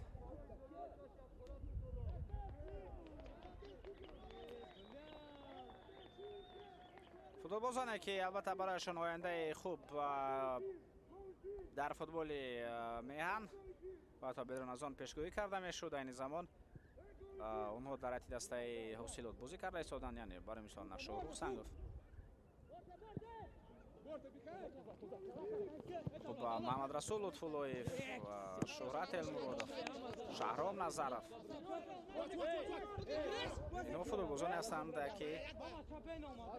Футболбозоне ки албатта барояшон ояндаи хуб дар футболи меҳан ва то берун аз он пешгӯӣ карда мешуд, айни замон онҳо дар ҳайати дастаи ҳосилот бозӣ карда истоданд, яъне барои мисол Шоҳрух Сангов. Хуб, Маҳмадрасул Лутфуллоев, Шӯҳрат Элмуродов, Шаҳром Назаров, инҳо футболбозоне ҳастанд ки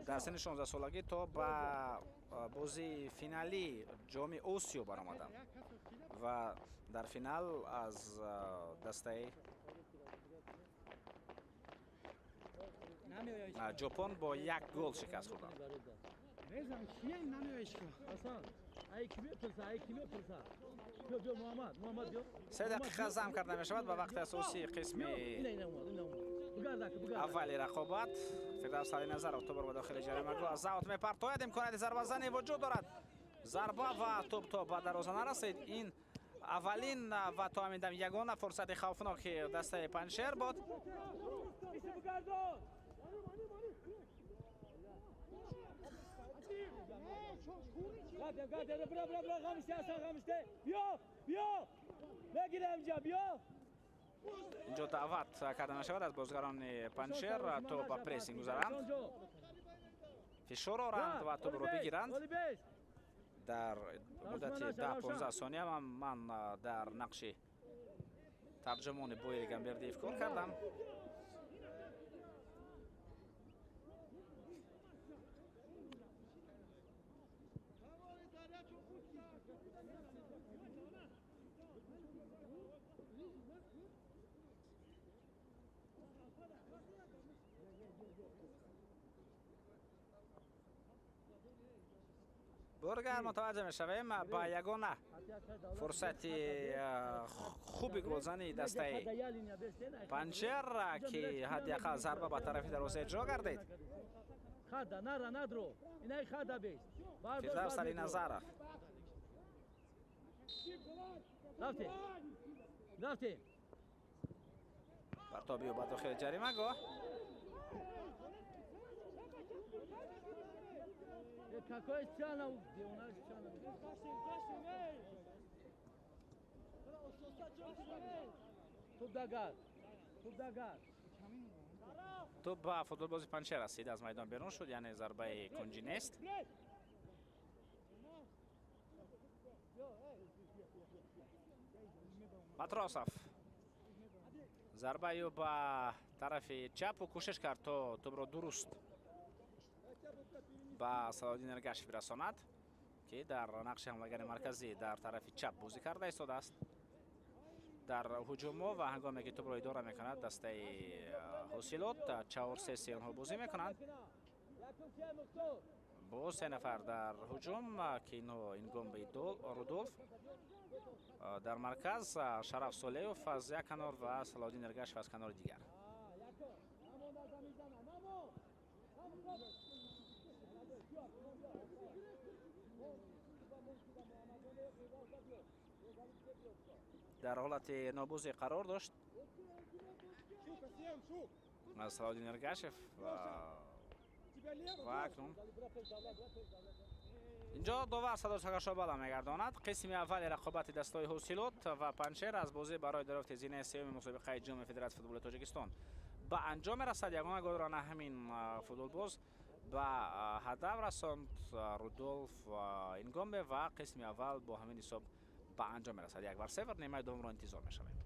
дар синни 16-солагӣ то ба бозии финалии ҷоми Осиё баромаданд ва дар финал аз дастаи Ҷопон бо як гол шикаст хӯрданд. Се дақиқа зам карда мешавад ба вақти асосии қисми аввали рақобат. Фирдавс Алиназаров тӯбро ба дохили ҷаримагоҳ аз аут мепартояд. Имконияти зарбазанӣ вуҷуд дорад. Зарба ва тӯб то ба дарвоза нарасид. Ин аввалин ва то ҳамин дам ягона фурсати хавфноки дастаи Панҷшер буд. Инҷо даъват карда мешавад аз бозигарони Панҷшер то ба прессинг гузаранд, фишор оранд ва тӯбро бигиранд. Дар муддати 10-15 сония ман дар нақши тарҷумони Боири Гамбердиев кор кардам. Бургар мутаваҷҷеҳ мешавем ба ягона фурсати хуби голзании дастаи Панҷшер, ки ҳадди ақал зарба ба тарафи дарвоза иҷро гардид. Фирдавс Алиназаров. Партоби ӯ ба дохили ҷаримагоҳ. Какой специально? Где у нас специально? Туп дагар. Туп дагар. Туп ба футболбози Панҷшер расид, аз майдон берун шуд, яъне зарбаи кунҷӣ нест. Матросов. Зарбаи ӯ ба тарафи чапу кӯшиш кард то тӯбро дуруст ба Салоҳиддин Эргашев бирасонад, ки дар нақши ҳамлагари марказӣ дар тарафи чап бозӣ карда истодааст. Дар ҳуҷумҳо ва ҳангоме ки тӯбро идора мекунад дастаи Ҳосилот 4-3-3 онҳо бозӣ мекунанд. Бо се нафар дар ҳуҷум, ки инҳо Ингомбе Рудолф, дар марказ Шараф Солеев аз як канор ва Салоҳиддин Эргашев аз канори дигар. Дар ҳолати нобузӣ қарор дошт Салоҳиддин Эргашев ва акнун инҷо довар садо сагашобала мегардонад. Қисми аввали рақобати дастаҳои Ҳосилот ва Панҷшер аз бозӣ барои дарёфти зинаи сеюми мусобиқаи ҷоми федератсияи футболи Тоҷикистон ба анҷом мерасад. Ягона голро на ҳамин футболбоз ба ҳадаф расонд, Рудолф Ингомбе, ва қисми аввал бо ҳамин ҳисоб ба анҷом мерасад. 1-0. Нимаи дуввумро интизор мешавем.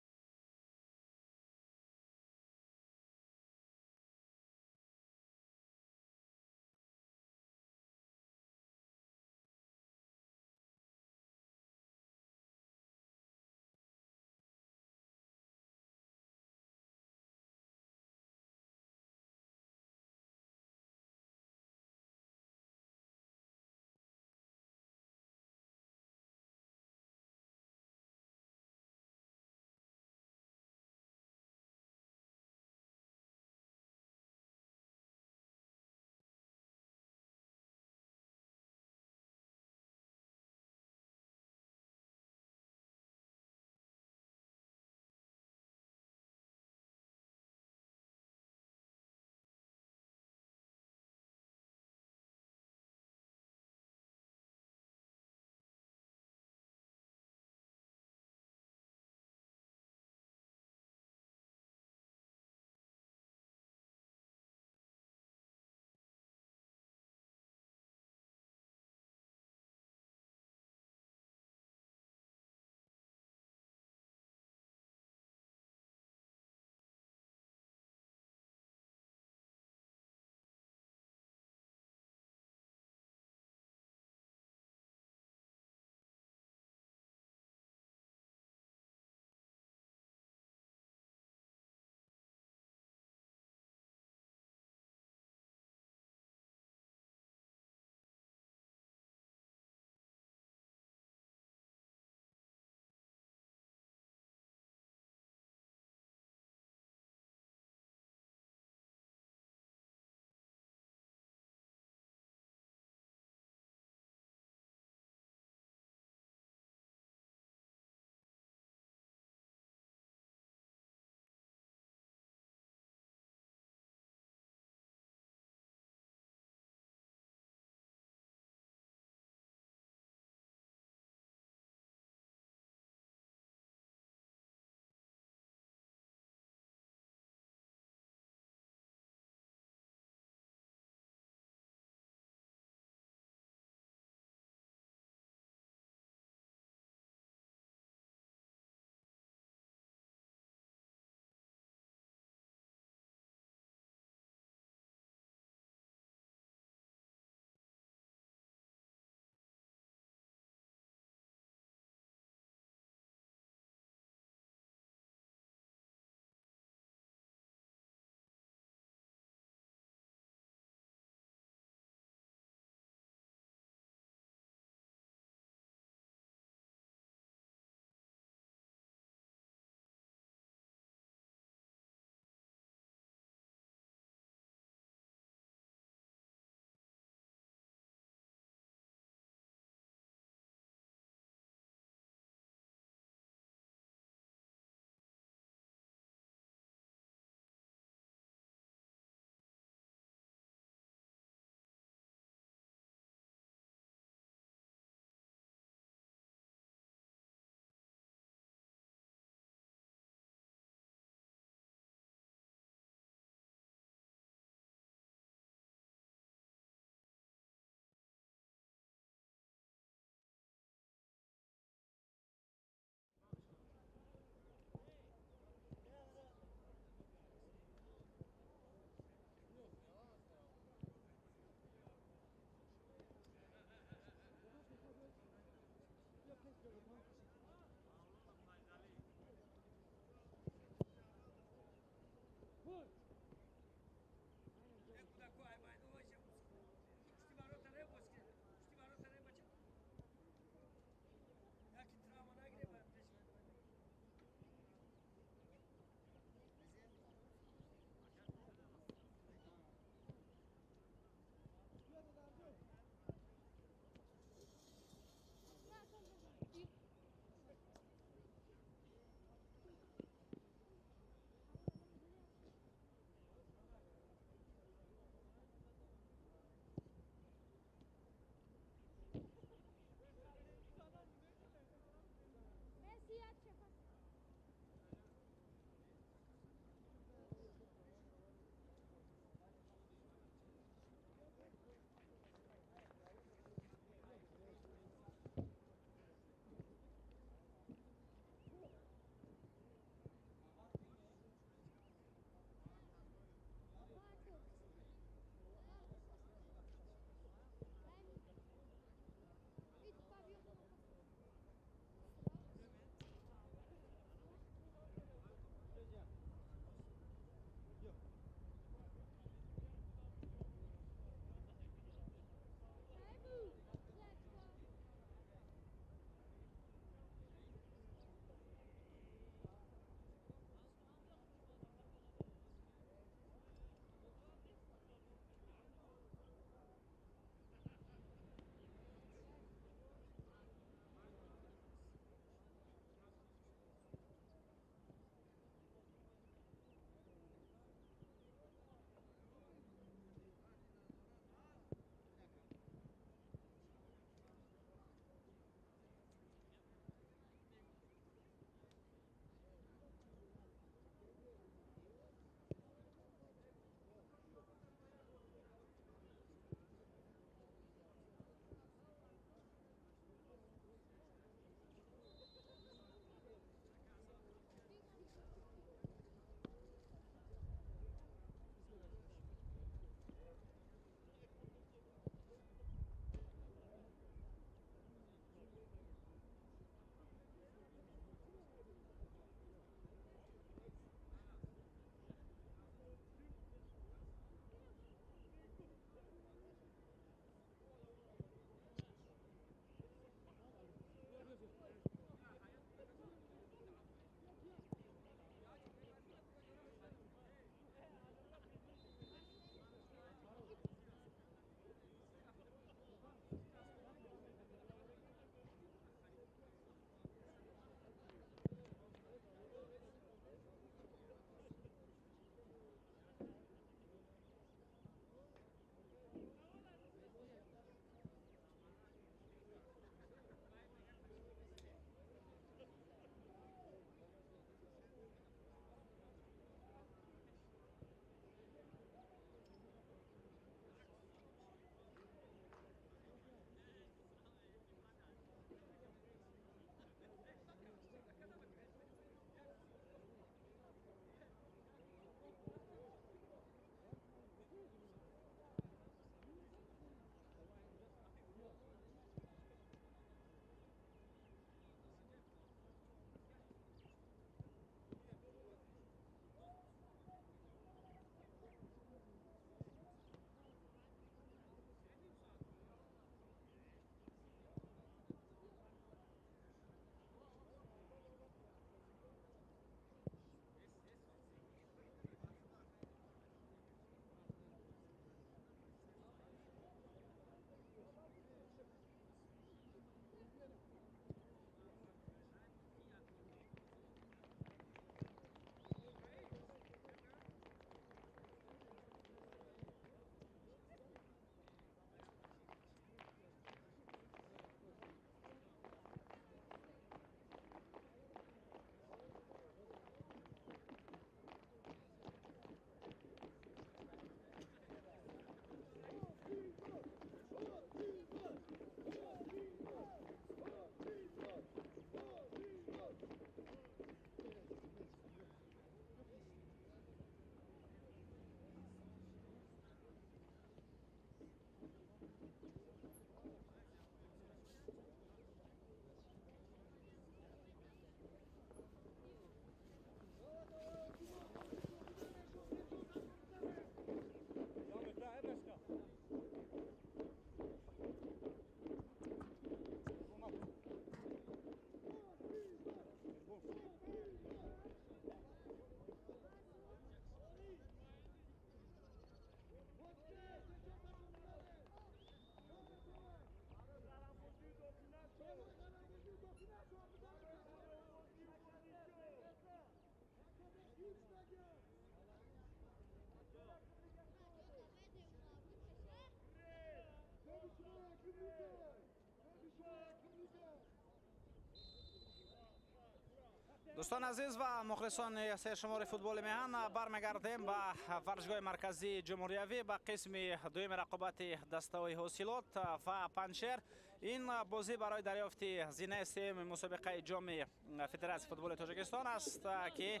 Дӯстони азиз ва мухлисони сершумори футболи меҳан, бармегардем ба варзишгоҳи марказии ҷумҳуриявӣ, ба қисми дуюми рақобати дастаҳои Ҳосилот ва Панҷшер. Ин бозӣ барои дарёфти зинаи сеюми мусобиқаи Ҷоми Федератсияи футболи Тоҷикистон аст, ки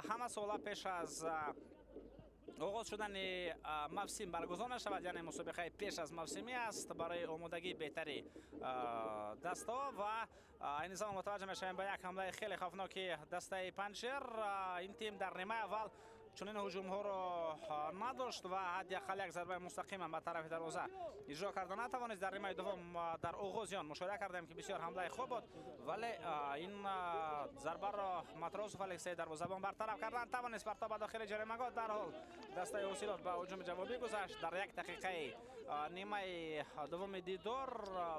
ҳама сола пеш аз оғоз шудани мавсим баргузор мешавад, яъне мусобиқаи пеш аз мавсимӣ аст барои омодагии беҳтари дастаҳо. Ва айни замон мутаваҷҷеҳ мешавем ба як ҳамлаи хеле хавфноки дастаи Панҷшер. Ин тим дар нимаи аввал чунин ҳуҷумҳоро надошт ва ҳадди ақал як зарбаи мустақимам ба тарафи дарвоза иҷро карда натавонист. Дар нимаи дуввум, дар оғози он мушоҳида кардем, ки бисёр ҳамлаи хуб буд, вале ин зарбаро Матросов Алексей, дарвозабон, бартараф кардан тавонист. Партоб ба дохили ҷаримагоҳ, дарҳол дастаи Ҳосилот ба ҳуҷуми ҷавобӣ гузашт. Дар як дақиқаи нимаи дуввуми дидор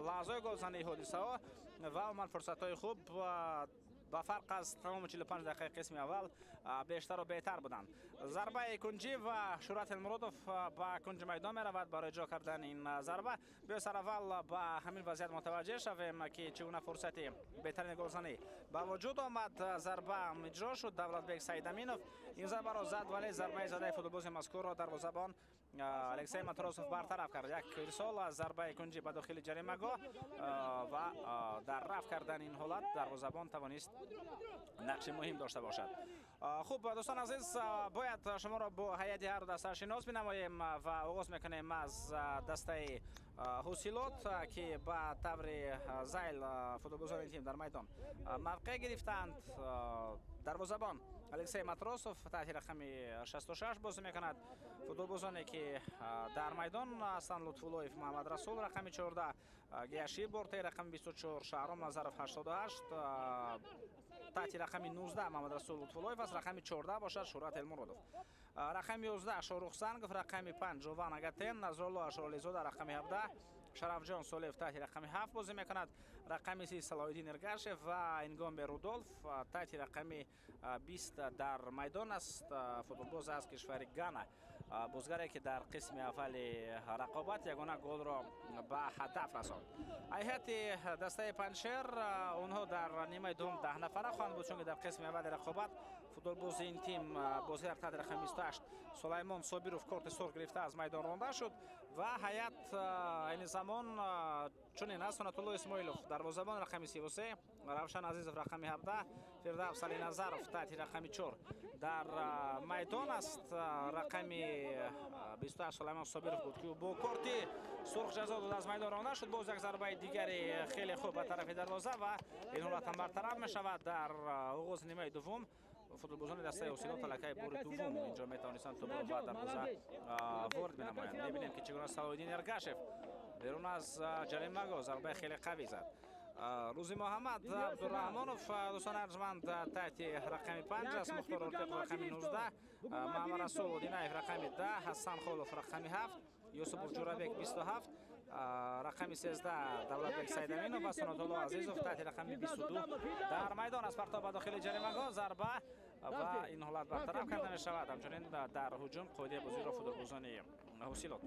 лаҳзаҳои голзании ҳодисаҳо ва умуман фурсатҳои хуб ба фарқ аз тамоми 45 дақиқаи қисми аввал бештару беҳтар буданд. Зарбаи кунҷӣ ва Шӯрат Элмуродов ба кунҷи майдон меравад барои иҷро кардани ин зарба. Биё, сараввал ба ҳамин вазъият мутаваҷҷеҳ шавем, ки чӣ гуна фурсати беҳтарини голзанӣ ба вуҷуд омад. Зарба иҷро шуд, Давлатбек Саидаминов ин зарбаро зад, вале зарбаи задаи футболбози мазкурро дарвозабон Алексей Матросов бартараф кард. Як ирсол аз зарбаи кунҷӣ ба дохили ҷаримагоҳ ва дар рафт кардани ин ҳолат дарвозабон тавонист нақши муҳим дошта бошад. Хуб, дӯстон азиз, бояд шуморо бо ҳайати ҳарду даста шинос бинамоем ва оғоз мекунем аз дастаи Ҳосилот, ки ба таври зайл футболбозони тим дар майдон мавқеъ гирифтаанд. Дарвозабон Алексей Матросов таҳти рақами 66 бозӣ мекунад. Футболбозоне, ки дар майдон ҳастанд: Лутфуллоев Муҳаммад Расул, рақами 14, Гияши Борте, рақами 24, Шаҳром Назаров, 88, таҳти рақами 19 Муҳаммадрасул Лутфуллоев аст, рақами 14 бошад Шӯҳрат Элмуродов, рақами 11 Шоҳрух Сангов, рақами 5 Ҷован Агатен, Назрулло Ашурализода, рақами 17, Шарафҷон Солиев таҳти рақами 7 бозӣ мекунад, рақами 30 Салоҳиддин Эргашев ва Ингомбе Рудолф таҳти рақами 20 дар майдон аст, футболбоз аз кишвари Гана, бозгаре, ки дар қисми аввали рақобат ягона голро ба ҳадаф расонд. Ҳайати дастаи Панҷшер, онҳо дар нимаи дуввум 10 нафара хоҳанд буд, чунки дар қисми аввали рақобат футболбози ин тим, бозигар таҳти рақами 28 Сулаймон Собиров, корти сурх гирифта аз майдон ронда шуд. Ва ҳайат айни замон чунин аст: Сунатулло Исмоилов, дарвозабон, рақами 33, Равшан Азизов, рақами 17, Фирдавс Алиназаров таҳти рақами 4 дар майдон аст. Рақами 28 Сулаймон Собиров буд, ки бо корти сурх ҷазо дода аз майдон ронда шуд. Боз як зарбаи дигари хеле хуб ба тарафи дарвоза ва ин ҳолат ҳам бартараф мешавад. Дар оғози нимаи дуввум футболбозони дастаи Ҳосилот аллакай бори дуввум инҷо метавонистанд тӯбро ба дарвоза ворид бинамоянд. Мебинем, ки чӣ гуна Салоҳиддин Эргашев берун аз ҷаримагоҳ зарбаи хеле қавӣ зад. Рӯзи Муҳаммад Абдураҳмонов, дӯстони арҷманд, таҳти рақами 5 аст, Мухтор Ортиқов, рақами 19, Маҳамадрасул Одинаев, рақами 10, Ҳасан Холов, рақами 7, Юсупов Ҷурабек, 27, рақами 13 Давлатбек Сайдаминов ва Сунатулло Азизов таҳти рақами 22 дар майдон аст. Партоб ба дохили ҷаримагоҳ, зарба ва ин ҳолат бартараф карда мешавад. Ҳамчунин дар ҳуҷум қоидаи бозиро футболбозони Ҳосилот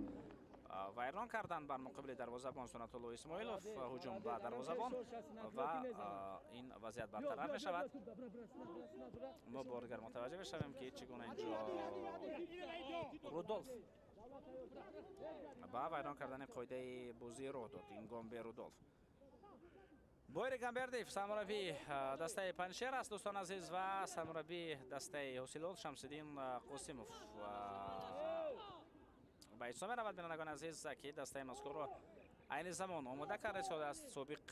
вайрон карданд. Бар муқобили дарвозабон Сунатулло Исмоилов ҳуҷум ба дарвозабон ва ин вазъият бартараф мешавад. Мо бори дигар мутаваҷҷеҳ мешавем, ки чӣ гуна инҷо Рудолф ба вайрон кардани қоидаи бозӣ роҳ дод, Ингомбе Рудолф. Боири Гамбердиев сармураббии дастаи Панҷшер аст, дӯстон азиз, ва сармураббии дастаи Ҳосилот Шамсиддин Қосимов ба ҳисоб меравад, бинандагони азиз, ки дастаи мазкурро айни замон омода карда истодааст. Собиқ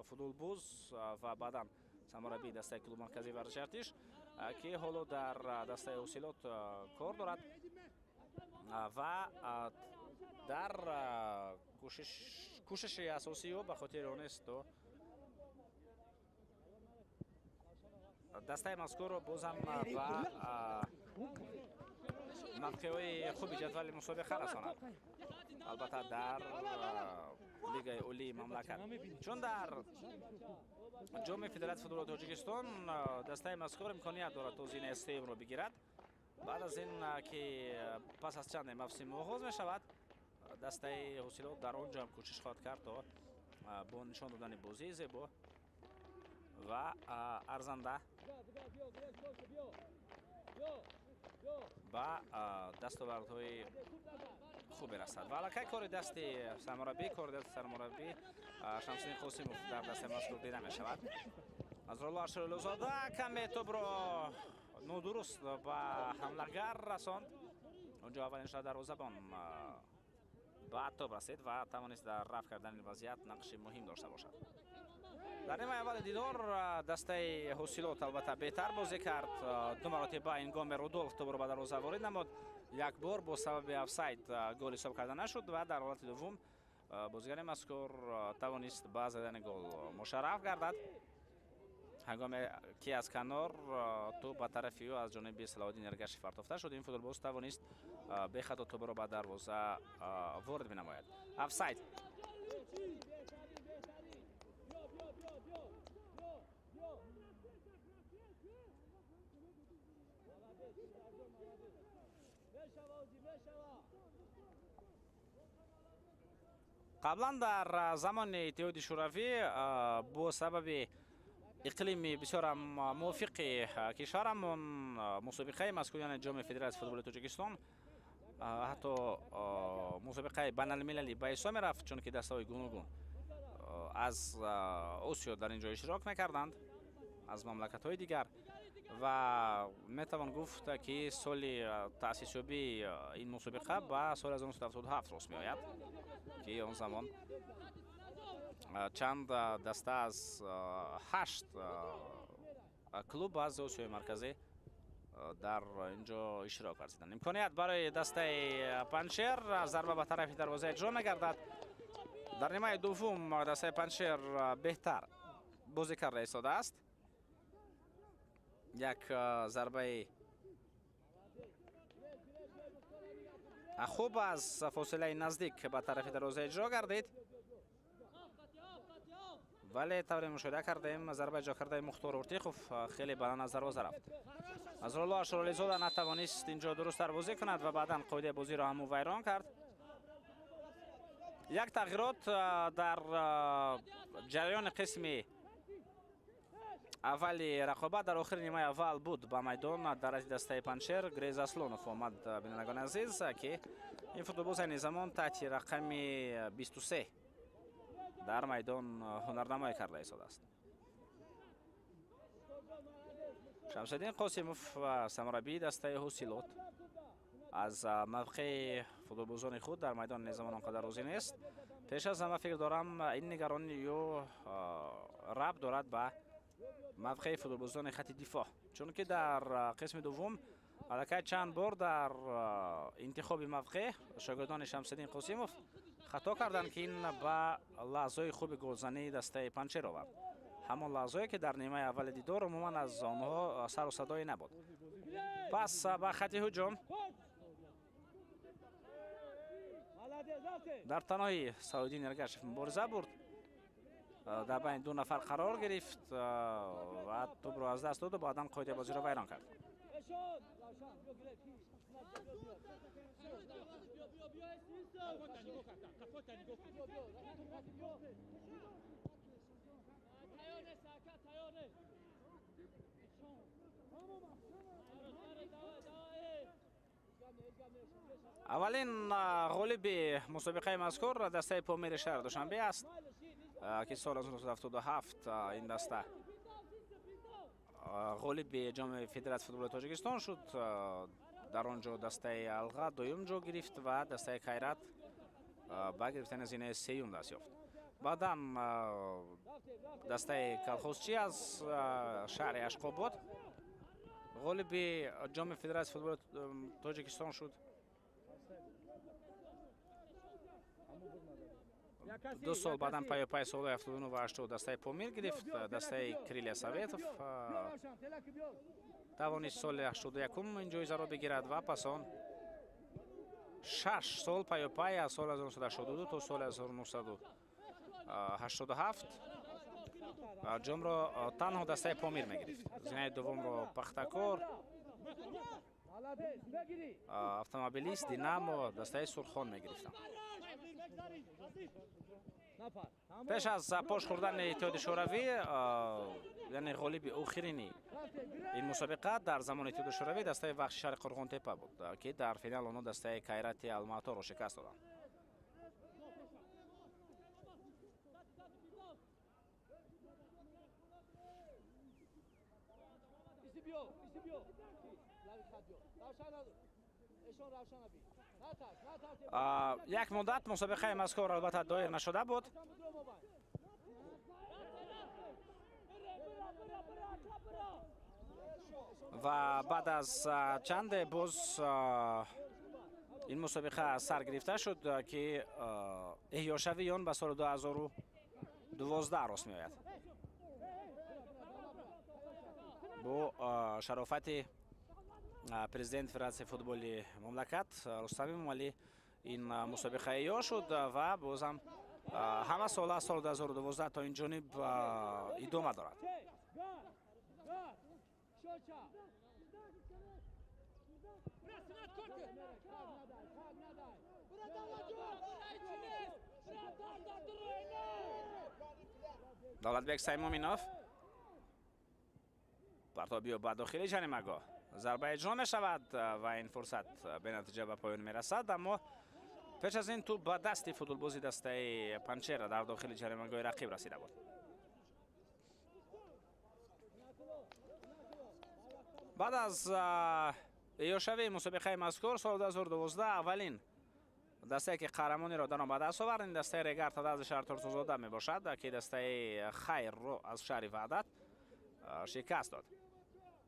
футболбоз ва баъдан сармураббии дастаи клуби марказии варзиши Артиш, ки ҳоло дар дастаи Ҳосилот кор дорад ва дар кӯшиши асосии ӯ ба хотири он аст, то дастаи мазкурро бозам ба мавқеъҳои хуби ҷадвали мусобиқа расонад, албатта дар лигаи олии мамлакат, чун дар Ҷоми Федератсияи футболи Тоҷикистон дастаи мазкур имконият дорад, то зинаи сеюмро бигирад. Баъд аз ин ки пас аз чанде мавсим оғоз мешавад, дастаи Ҳосилот дар он ҷо ҳам кӯшиш хоҳад кард, то бо нишон додани бозии зебо ва арзанда Ба дастовардҳои хубе расад ва аллакай кори дасти сармураббӣ, кори дасти сармураббӣ Шамсиддин Қосимов дар дастаи мазкур дида мешавад. Назрулло Ашрилузода каме тӯбро нодуруст ба ҳамлагар расонд. Онҷо аввалин шуда дарвозабон ба тӯб расид ва тавонист дар рафъ кардани вазъият нақши муҳим дошта бошад. Дар нимаи аввали дидор дастаи Ҳосилот албатта беҳтар бозӣ кард. Ду маротиба Ингоме Рудолф тӯбро ба дарвоза ворид намуд. Як бор бо сабаби офсайд гол ҳисоб карда нашуд ва дар ҳолати дуввум бозигари мазкур тавонист ба задани гол мушарраф гардад. Ҳангоме ки аз канор тӯб ба тарафи ӯ аз ҷониби Салоҳиддин Эргашев партофта шуд, ин футболбоз тавонист бехато тӯбро ба дарвоза ворид бинамояд. Офсайд. Қаблан дар замони Иттиҳоди Шӯравӣ бо сабаби иқлими бисёрам мувофиқи кишварамон мусобиқаи мазкур, яъне Ҷоми Федератсияи футболи Тоҷикистон, ҳатто мусобиқаи байналмилалӣ ба ҳисоб мерафт, чунки дастаҳои гуногун аз Осиё дар ин ҷо иштирок мекарданд, аз мамлакатҳои дигар, ва метавон гуфт, ки соли таъсисёбии ин мусобиқа ба соли 1977 рост меояд, ки он замон чанд даста аз 8 клуб аз Осиёи Марказӣ дар ин ҷо иштирок варзиданд. Имконият барои дастаи Панҷшер, зарба ба тарафи дарвоза иҷро мегардад. Дар нимаи дуввум дастаи Панҷшер беҳтар бозӣ карда истодааст. Як зарбаи хуб аз фосилаи наздик ба тарафи дарвоза иҷро гардид, вале тавре мушоҳида кардем, зарба иҷро кардаи Мухтор Уртиқов хеле баланд аз дарвоза рафт. Назрулло Ашролизода натавонист инҷо дурусттар бозӣ кунад ва баъдан қоидаи бозиро ҳаму вайрон кард. Як тағйирот дар ҷараёни қисми аввали рақобат дар охири нимаи аввал буд. Ба майдон дар раси дастаи Панҷшер Грез Аслонов омад, бинандагони азиз, ки ин футболбоз айни замон таҳти рақами 23 дар майдон ҳунарнамоӣ карда истодааст. Шамсиддин Қосимов, сармураббии дастаи Ҳосилот, аз мавқеи футболбозони худ дар майдон айни замон он қадар розӣ нест. Пеш аз ҳама фикр дорам, ин нигаронии ӯ рабт дорад ба мавқеи футболбозони хати дифоъ, чунки дар қисми дуввум аллакай чанд бор дар интихоби мавқеъ шогирдони Шамсиддин Қосимов хато карданд, ки ин ба лаҳзаҳои хуби голзании дастаи Панҷшер овард. Ҳамон лаҳзое, ки дар нимаи аввали дидор умуман аз онҳо сару садое набуд. Пас ба хати ҳуҷум дар таноҳи Салоҳиддин Эргашев мубориза бурд, дар байни ду нафар қарор гирифт ва тӯбро аз даст доду баъдан қоидаи бозиро вайрон кард. Аввалин ғолиби мусобиқаи мазкур дастаи Помири шаҳри Душанбе аст, ки соли 1977 ин даста ғолиби Ҷоми Федератсияи футболи Тоҷикистон шуд. Дар он ҷо дастаи Алға дуюм ҷо гирифт ва дастаи Кайрат ба гирифтани зинаи сеюм даст ёфт. Баъдан дастаи Колхозчӣ аз шаҳри Ашқобод ғолиби Ҷоми Федератсияи футболи Тоҷикистон шуд. Ду сол баъдан паёпай солҳои 79 ва 80 дастаи Помир гирифт. Дастаи Крилия Советов тавонист соли 81 ин ҷоизаро бигирад ва пас он 6 сол паёпай аз соли 1982 то соли 1987 ҷомро танҳо дастаи Помир мегирифт. Зинаи дуввумро Пахтакор, Автомобилист, Динамо, дастаи Сурхон мегирифтанд. Пеш аз пош хӯрдани Иттиҳоди Шӯравӣ, яъне ғолиби охирини ин мусобиқа дар замони Иттиҳоди Шӯравӣ дастаи Вахши шаҳри Қурғонтепа буд, ки дар финал онҳо дастаи Кайрати Алматоро шикаст доданд. Як муддат мусобиқаи мазкур албатта доир нашуда буд. Ва баъд аз чанде боз ин мусобиқа сар гирифта шуд, ки эҳёшавии он ба соли 2012 рост меояд. Бо шарофати президент Федератсияи футболи мамлакат Рустам Эмомалӣ ин мусобиқа эҳё шуд ва бозам ҳама сола аз соли 2012 то ин ҷониб идома дорад. Давлатбек Саймуминов партобиё ба дохили ҷаримагоҳ, зарба иҷро мешавад ва ин фурсат бенатиҷа ба поён мерасад, аммо пеш аз ин тӯб ба дасти футболбози дастаи Панҷшера дар дохили ҷаримагоҳи рақиб расида буд. Баъд аз эҳёшавии мусобиқаи мазкур соли 2012 аввалин дастае ки қаҳрамониро дар он ба даст овард, ин дастаи Регар Тадаз шаҳри Турсунзода мебошад, ки дастаи Хайрро аз шаҳри Ваҳдат шикаст дод.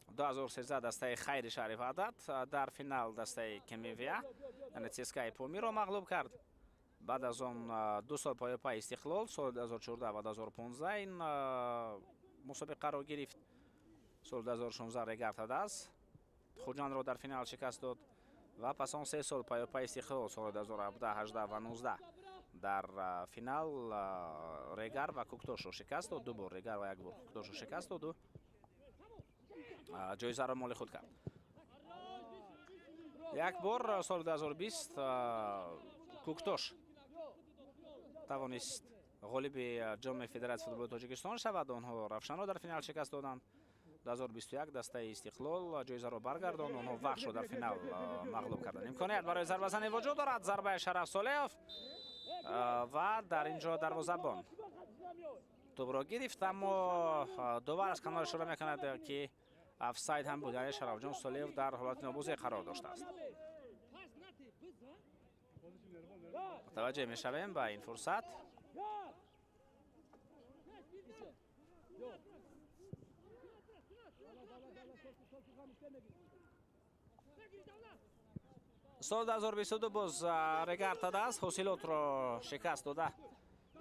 2013 дастаи Хайри шаҳри Ваҳдат дар финал дастаи Кемивия, яъне ЦСКАи Помирро мағлуб кард. Баъд аз он 2 сол поёпай Истиқлол соли 2014 ва 2015 ин мусобиқаро гирифт. Соли 2016 Регар Тадаз Хуҷандро дар финал шикаст дод ва пас он 3 сол поёпай Истиқлол соли 2017, 18 ва 19 дар финал Регар ва Куктошро шикаст дод. 2 бор Регар ва 1 бор Куктошро шикаст доду ҷоизаро моли худ кард. Як бор соли 2020 Куктош тавонист ғолиби ҷоми Федератсияи футболи Тоҷикистон шавад. Онҳо Равшанро дар финал шикаст доданд. 2021 дастаи Истиқлол ҷоизаро баргардонд, онҳо Вахшро дар финал мағлуб карданд. Имконият барои зарбазанӣ вуҷуд дорад. Зарбаи Шараф Солеев ва дар ин ҷо дарвозабон тӯбро гирифт, аммо довар аз канор ишора мекунад, ки офсайд ҳам буд, яъне Шарафҷон Солеев дар ҳолати нобозӣ қарор доштааст. Мутаваҷҷеҳ мешавем ба ин фурсат. Соли 2022 боз Регар Тадаз Ҳосилотро шикаст дода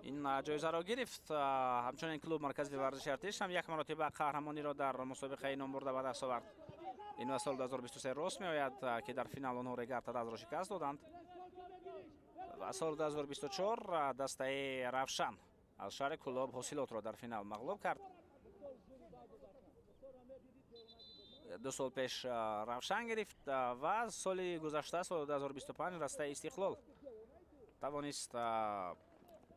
ин ҷоизаро гирифт. Ҳамчунин клуб Маркази варзиши Артиш ҳам як маротиба қаҳрамониро дар мусобиқаи номбурда ба даст овард. Ин ба соли 2023 рост меояд, ки дар финал онҳо Регар Тадазро шикаст доданд. Ва соли 2024 дастаи Равшан аз шаҳри Кӯлоб Ҳосилотро дар финал мағлуб кард. 2 сол пеш Равшан гирифт ва соли гузашта соли 2025 дастаи Истиқлол тавонист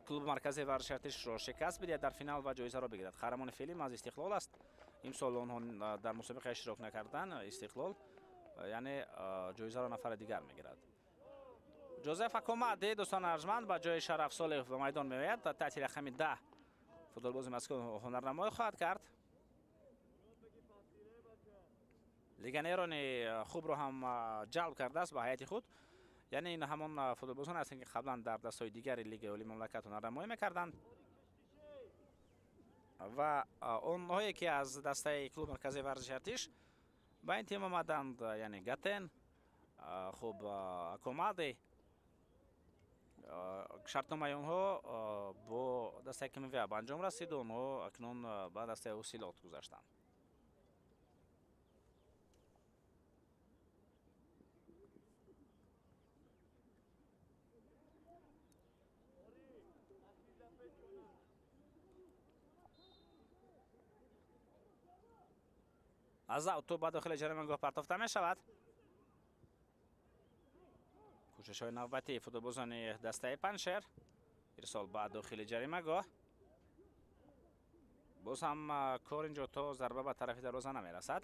клуби Марказии варзиши Артишро шикаст бидиҳад дар финал ва ҷоизаро бигирад. Қаҳрамони филм аз Истиқлол аст. Имсол онҳо дар мусобиқа иштирок накарданд. Истиқлол яъне ҷоизаро нафари дигар мегирад. Ҷозеф Акомаде дӯстони арҷманд ба ҷои Шараф Солеев ба майдон меояд. Таҳти рақами 10 футболбози мазкур ҳунарнамоӣ хоҳад кард. Легионерони хубро ҳам ҷалб кардааст ба ҳайати худ. Яъне ин ҳамон футболбозон ҳастанд, ки қаблан дар дастҳои дигари Лигаи Олии мамлакат ҳунарнамоӣ мекарданд ва онҳое ки аз дастаи клуб Марказии варзиши Артиш ба ин тим омаданд, яъне Гатен, хуб Акомаде, шартномаи онҳо бо дастаи Кемивия ба анҷом расиду онҳо акнун ба дастаи Ҳосилот гузаштанд. Аз аут тӯб ба дохили ҷаримагоҳ партофта мешавад. Кӯшишҳои навбатии футболбозони дастаи Панҷшер. Ирсол ба дохили ҷаримагоҳ. Боз ҳам кор инҷо то зарба ба тарафи дарвоза намерасад.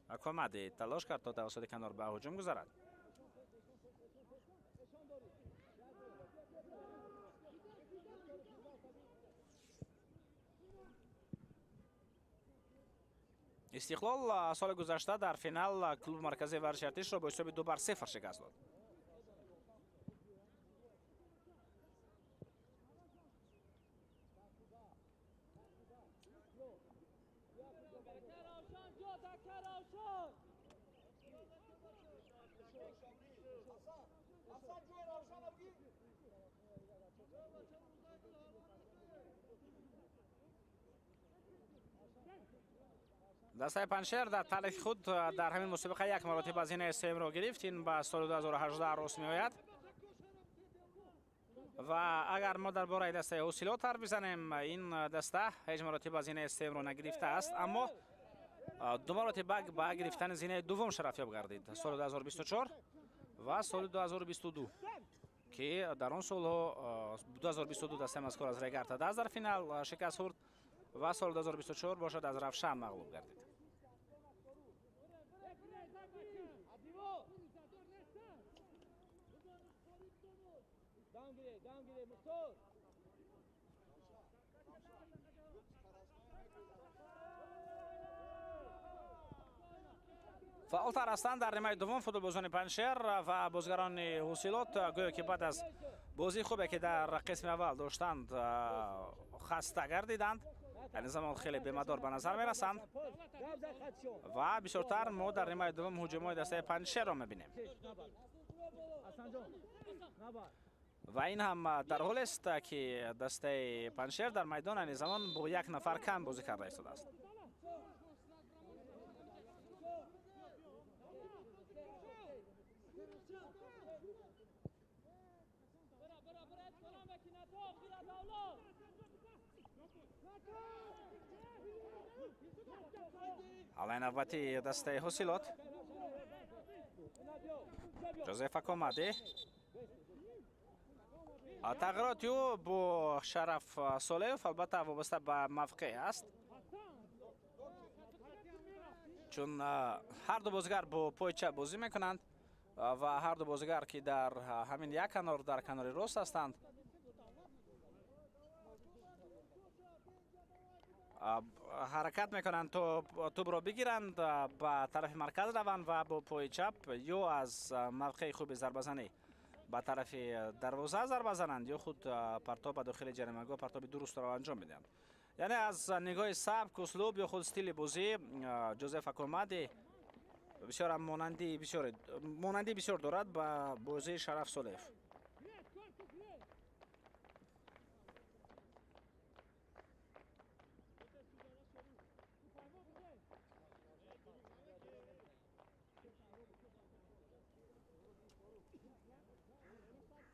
Акомади талош кард то тавассути канор ба ҳуҷум гузарад. Истиқлол соли гузашта дар финал клуби марказии варзиши Артишро бо ҳисоби 2-0 шикаст дод. Дастаи Панҷшер дар таърихи худ дар ҳамин мусобиқа як маротиба зинаи сеюмро гирифт. Ин ба соли 2018 рост меояд. Ва агар мо дар бораи дастаи Ҳосилот ҳарф бизанем, ин даста ҳеҷ маротиба зинаи сеюмро нагирифтааст, аммо ду маротиба ба гирифтани зинаи дуввум шарафёб гардид: соли 2024 ва соли 2022, ки дар он солҳо 2022 дастаи мазкур аз Регарта даст дар финал шикаст хӯрд ва соли 2024 бошад аз Равшан мағлуб гардид. Фаъолтар ҳастанд дар нимаи дуввум футболбозони Панҷшер ва бозигарони Ҳосилот, гӯё ки баъд аз бозии хубе ки дар қисми аввал доштанд хаста гардиданд. Дар ин замон хеле бемадор ба назар мерасанд ва бисёртар мо дар нимаи дуввум ҳуҷумҳои дастаи Панҷшерро мебинем. Ва ин ҳам дар ҳолест ки дастаи Панҷшер дар майдон айни замон бо як нафар кам бозӣ карда истодааст. Ҳалаи навбати дастаи Ҳосилот. Ҷозеф Акомади. Тағйироти ӯ бо Шараф Солеев албатта вобаста ба мавқеъ аст, чун ҳар ду бозигар бо пои чап бозӣ мекунанд ва ҳар ду бозигар ки дар ҳамин як канор, дар канори рост ҳастанд, ҳаракат мекунанд то тӯбро бигиранд, ба тарафи марказ раванд ва бо пои чап ё аз мавқеи хуби зарбазанӣ ба тарафи дарвоза зарба зананд ё худ партоб ба дохили ҷаримагоҳ, партоби дурустро анҷом медиҳанд. Яъне аз нигоҳи сабк, услуб ё худ стили бозӣ Ҷозеф Акомади бисёрам монандии бисёр дорад ба бозии Шараф Солеев.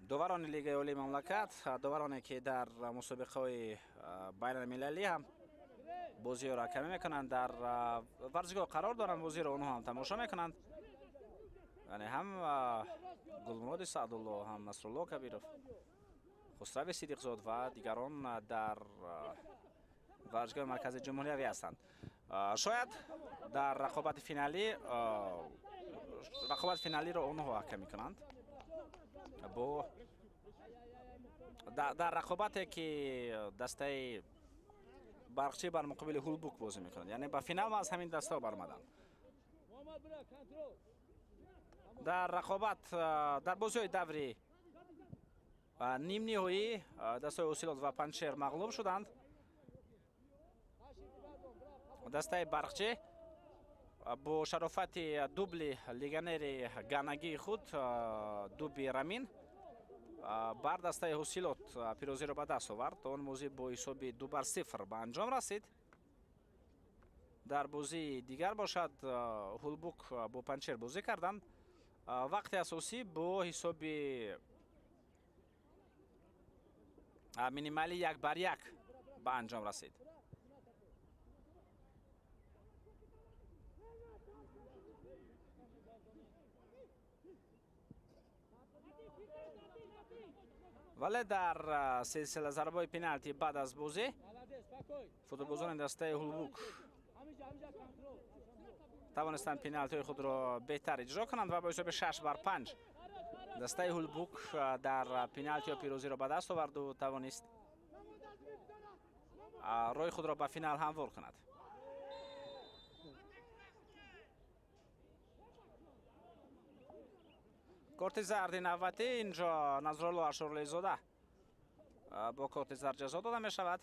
Доварони Лигаи Олии мамлакат, довароне ки дар мусобиқаҳои байналмилалӣ ҳам бозиҳоро ҳакамӣ мекунанд, дар варзишгоҳ қарор доранд, бозиро онҳо ҳам тамошо мекунанд. Яъне ҳам Гулмуроди Саъдулло, ҳам Насрулло Кабиров, Хусрави Сидиқзод ва дигарон дар варзишгоҳи маркази ҷумҳуриявӣ ҳастанд. Шояд дар рақобати финалиро онҳо ҳакамӣ кунанд. Бо дар рақобате ки дастаи Барқчӣ бар муқобили Ҳулбук бозӣ мекунад, яъне ба финал аз ҳамин дастаҳо баромаданд. Дар рақобат дар бозиҳои даври нимниҳоӣ дастаи Ҳосилот ва Панҷшер мағлуб шуданд. Дастаи Барқчӣ бо шарофати дубли легионери ганагии худ Дуби Рамин бар дастаи Ҳосилот пирӯзиро ба даст овард. Он бозӣ бо ҳисоби 2-0 ба анҷом расид. Дар бозии дигар бошад Ҳулбук бо Панҷшер бозӣ карданд. Вақти асосӣ бо ҳисоби минималӣ 1-1 ба анҷом расид. Вале дар силсила зарбаҳои пеналти баъд аз бозӣ футболбозони дастаи Ҳулбук тавонистанд пеналтиҳои худро беҳтар иҷро кунанд ва бо ҳисоби 6-5 дастаи Ҳулбук дар пеналтиҳо пирӯзиро ба даст оварду тавонист роҳи худро ба финал ҳамвор кунад. Корти зарди навбатӣ инҷо Назрулло Ашурлизода бо корти зард ҷазо дода мешавад.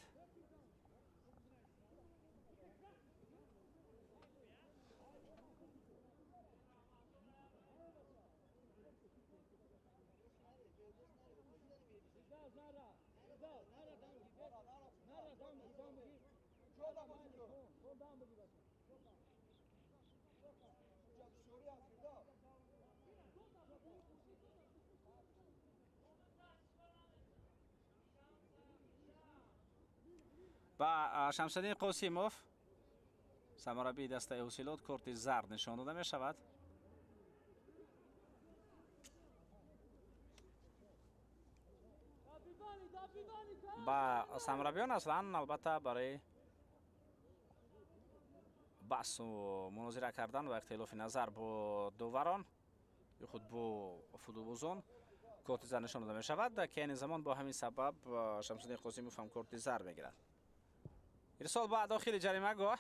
Ба Шамсиддин Қосимов, сармураббии дастаи Ҳосилот, корти зард нишон дода мешавад. Ба сармураббиён аслан албатта барои баҳсу мунозира кардан ва ихтилофи назар бо доварон ё худ бо футболбозон корти зард нишон дода мешавад, ки айни замон бо ҳамин сабаб Шамсиддин Қосимов ҳам корти зард мегирад. Ирсол ба дохили ҷаримагоҳ.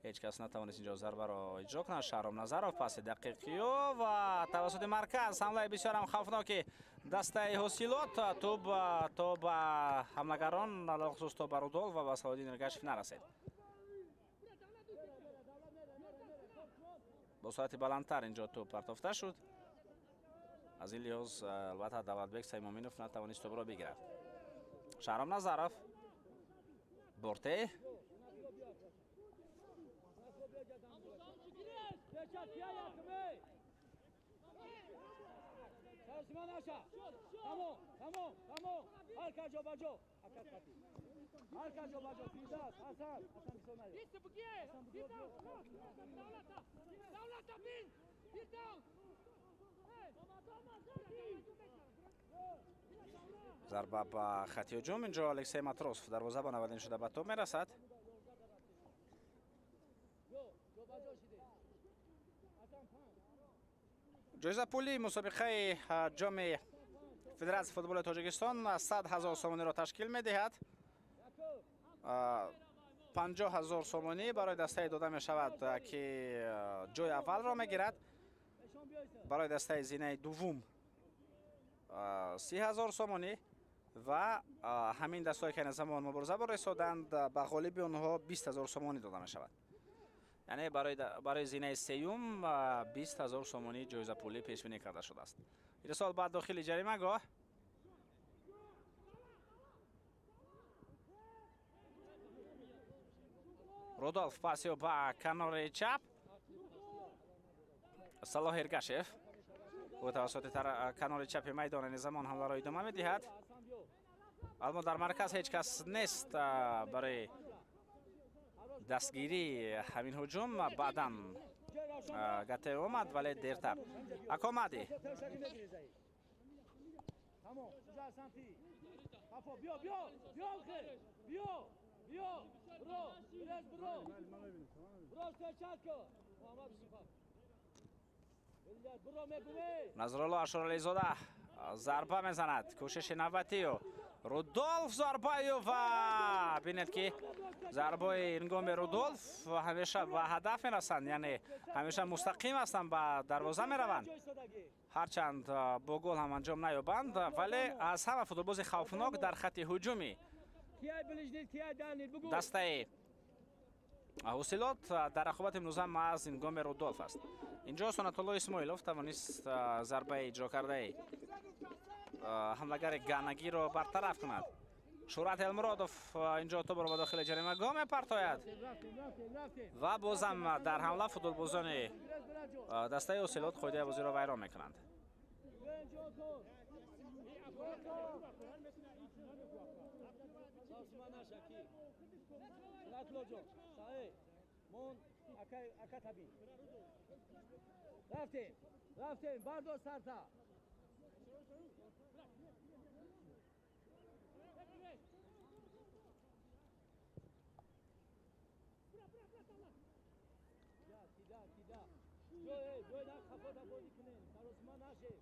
Ҳеҷ кас натавонист инҷо зарбаро иҷро кунад. Шаҳром Назаров паси дақиқиё ва тавассути марказ ҳамлаи бисёрам хавфноки дастаи Ҳосилот. Тӯб то ба ҳамлагарон, алохусус то ба Рудолф ва ба Салоҳиддин Эргашев нарасид. Бо суръати баландтар инҷо тӯб партофта шуд. Аз ин лиҳоз албатта Давлатбек Саймоминов натавонист тӯбро бигирад. Шаҳром Назаров, Борте, зарба ба хати ҳуҷум. Инҷо Алексей Матросов дарвозабон аввалин шуда ба тӯб мерасад. Ҷоиза пулии мусобиқаи ҷоми Федератсияи футболи Тоҷикистон 100 000 сомониро ташкил медиҳад. 50 000 сомонӣ барои дастае дода мешавад, ки ҷои аввалро мегирад. Барои дастаи зинаи дуввум 30 000 сомонӣ ва ҳамин дастҳое ки айни замон мубориза бурда ба ғолиби онҳо 20 000 сомонӣ дода мешавад. Яъне барои зинаи сеюм 20 000 сомонӣ ҷоизапулӣ пешбинӣ карда шудааст. Ирсол ба дохили ҷаримагоҳ. Рудолф пасио ба канори чап. Салоҳ Эргашев ӯ тавассути канори чапи майдон айни замон ҳамларо идома медиҳад. Аммо дар марказ ҳеҷ кас нест барои дастгирии ҳамин ҳуҷум. Баъдан гате омад, вале дертар. Акомади Назрулло Ашурализода зарба мезанад. Кӯшиши навбатию Рудолф зарбаю ва бинед ки зарбаи ҳингоми Рудолф ҳамеша ба ҳадаф мерасанд, яъне ҳамеша мустақим ҳастанд, ба дарвоза мераванд. Ҳарчанд бо гол ҳам анҷом наёбанд, вале аз ҳама футболбози хавфнок дар хати ҳуҷуми дастаи Ҳосилот дар рақобати имрӯза маҳз ҳингоми Рудолф аст. Инҷо Сонатулло Исмоилов тавонист зарбаи иҷро кардаи ҳамлагари ганагиро бартараф кунад. Шӯҳрат Элмуродов инҷо тӯбро ба дохили ҷаримагоҳ мепартояд ва бозам дар ҳамла футболбозони дастаи Ҳосилот қоидаи бозиро вайрон мекунанд. Ака таби. Рафтем, рафтем, бардор сарта. Кида, кида. Ҷой, ҷой на хафота бозӣ кунем. Саросима нашед.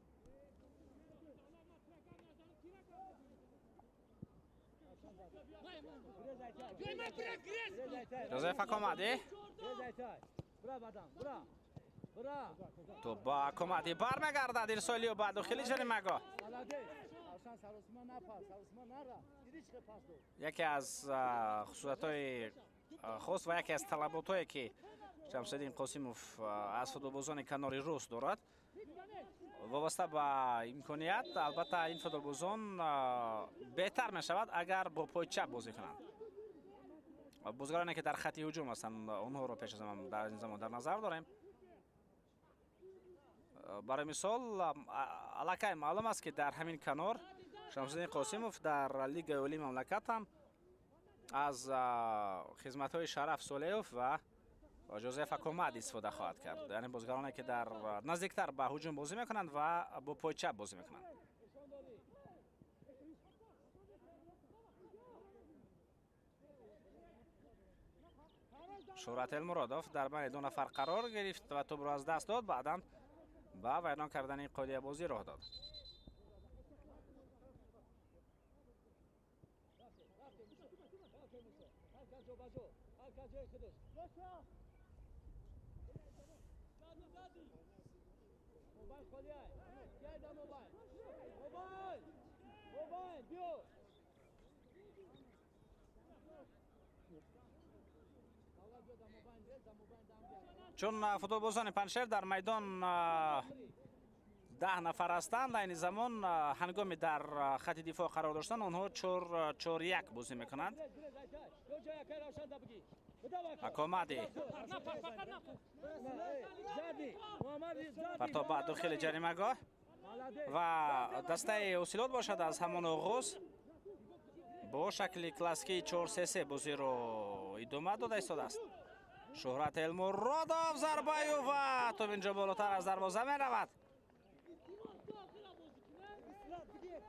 Жозеф Акомади. Тӯб ба Акомади бармегардад. Ирсолиё ба дохили ҷаримагоҳ. Яке аз хусусиятҳои хос ва яке аз талаботҳое ки Шамсиддин Қосимов аз футболбозони канори рост дорад, вобаста ба имконият, албатта ин футболбозон беҳтар мешавад агар бо пои чап бозӣ кунанд. Бозигароне ки дар хати ҳуҷум ҳастанд, онҳоро пеш аз ҳама дар ин замон дар назар дорем. Барои мисол, аллакай маълум аст ки дар ҳамин канор Шамсиддин Қосимов дар Лигаи Олии мамлакат ҳам аз хизматҳои Шараф Солеев ва Жозеф Акомад истифода хоҳад кард. Яъне бозигароне ки дар наздиктар ба ҳуҷум бозӣ мекунанд ва бо пои чап бозӣ мекунанд. Шӯҳрат Элмуродов дар байни ду нафар қарор гирифт ва тӯбро аз даст дод, баъдан ба вайрон кардани қоидабозӣ роҳ дод. Чун футболбозони Панҷшер дар майдон 10 нафар ҳастанд, айни замон ҳангоми дар хати дифоъ қарор доштан онҳо 4-4-1 бозӣ мекунанд. Акомади партоб ба дохили ҷаримагоҳ ва дастаи Ҳосилот бошад аз ҳамон оғоз бо шакли классикии 4-3-3 бозиро идома дода истодааст. Шӯҳрат Элмуродов зарбаю ва тӯб инҷо болотар аз дарвоза меравад.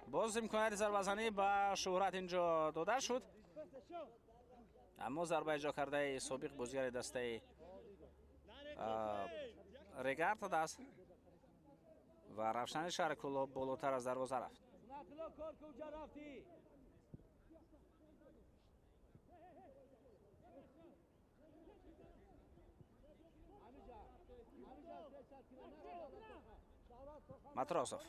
Боз имконияти зарбазанӣ ба Шӯҳрат инҷо дода шуд, аммо зарба иҷро кардаи собиқ бозигари дастаи Регард аст ва Равшани шаҳри Кӯлоб болотар аз дарвоза рафт. Матросов.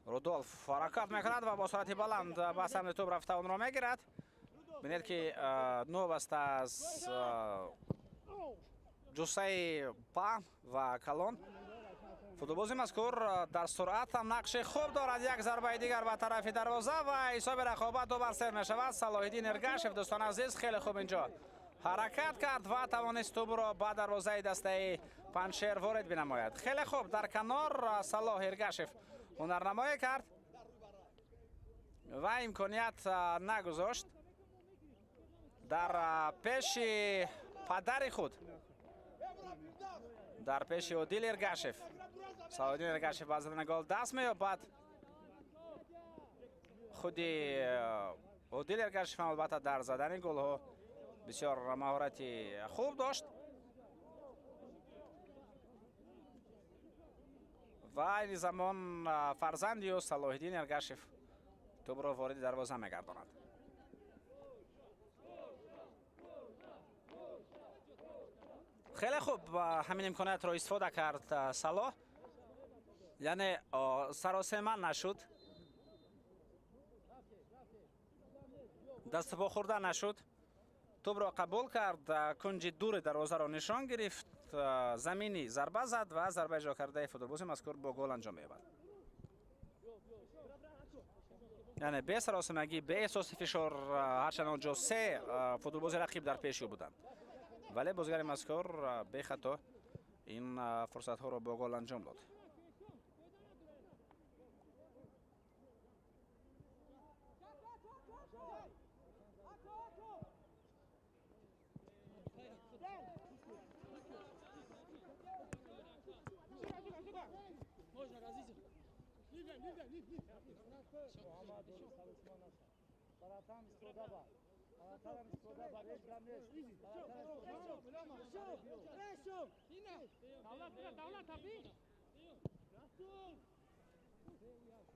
Рудолф ҳаракат мекунад ва бо суръати баланд ба самти тӯб рафта онро мегирад. Бинед ки новаста аз ҷуссаи паҳн ва калон футболбози мазкур дар суръат ҳам нақши хуб дорад. Як зарбаи дигар ба тарафи дарвоза ва ҳисоби рақобат 2-3 мешавад. Салоҳиддин Эргашев, дӯстони азиз, хеле хуб инҷо ҳаракат кард ва тавонист тӯбро ба дарвозаи дастаи Панҷшер ворид бинамояд. Хеле хуб дар канор Салоҳ Эргашев ҳунарнамоӣ кард ва имконият нагузошт дар пеши падари худ, дар пеши Одил Эргашев. Салоҳиддин Эргашев ба задани гол даст меёбад. Худи Одил Эргашев ҳам албатта дар задани голҳо бисёр маҳорати хуб дошт ва айни замон фарзанди ӯ Салоҳиддин Эргашев тӯбро вориди дарвоза мегардонад. Хеле хуб ҳамин имкониятро истифода кард Салоҳ, яъне саросема нашуд, дастпо хӯрда нашуд, тӯбро қабул кард, кунҷи дури дарвозаро нишон гирифт, заминӣ зарба зад ва зарба иҷро кардаи футболбози мазкур бо гол анҷом меёбад. Яъне бе саросемагӣ, бе эҳсоси фишор, ҳарчанд он ҷо се футболбози рақиб дар пеши ӯ буданд, вале бозигари мазкур бехато ин фурсатҳоро бо гол анҷом дод.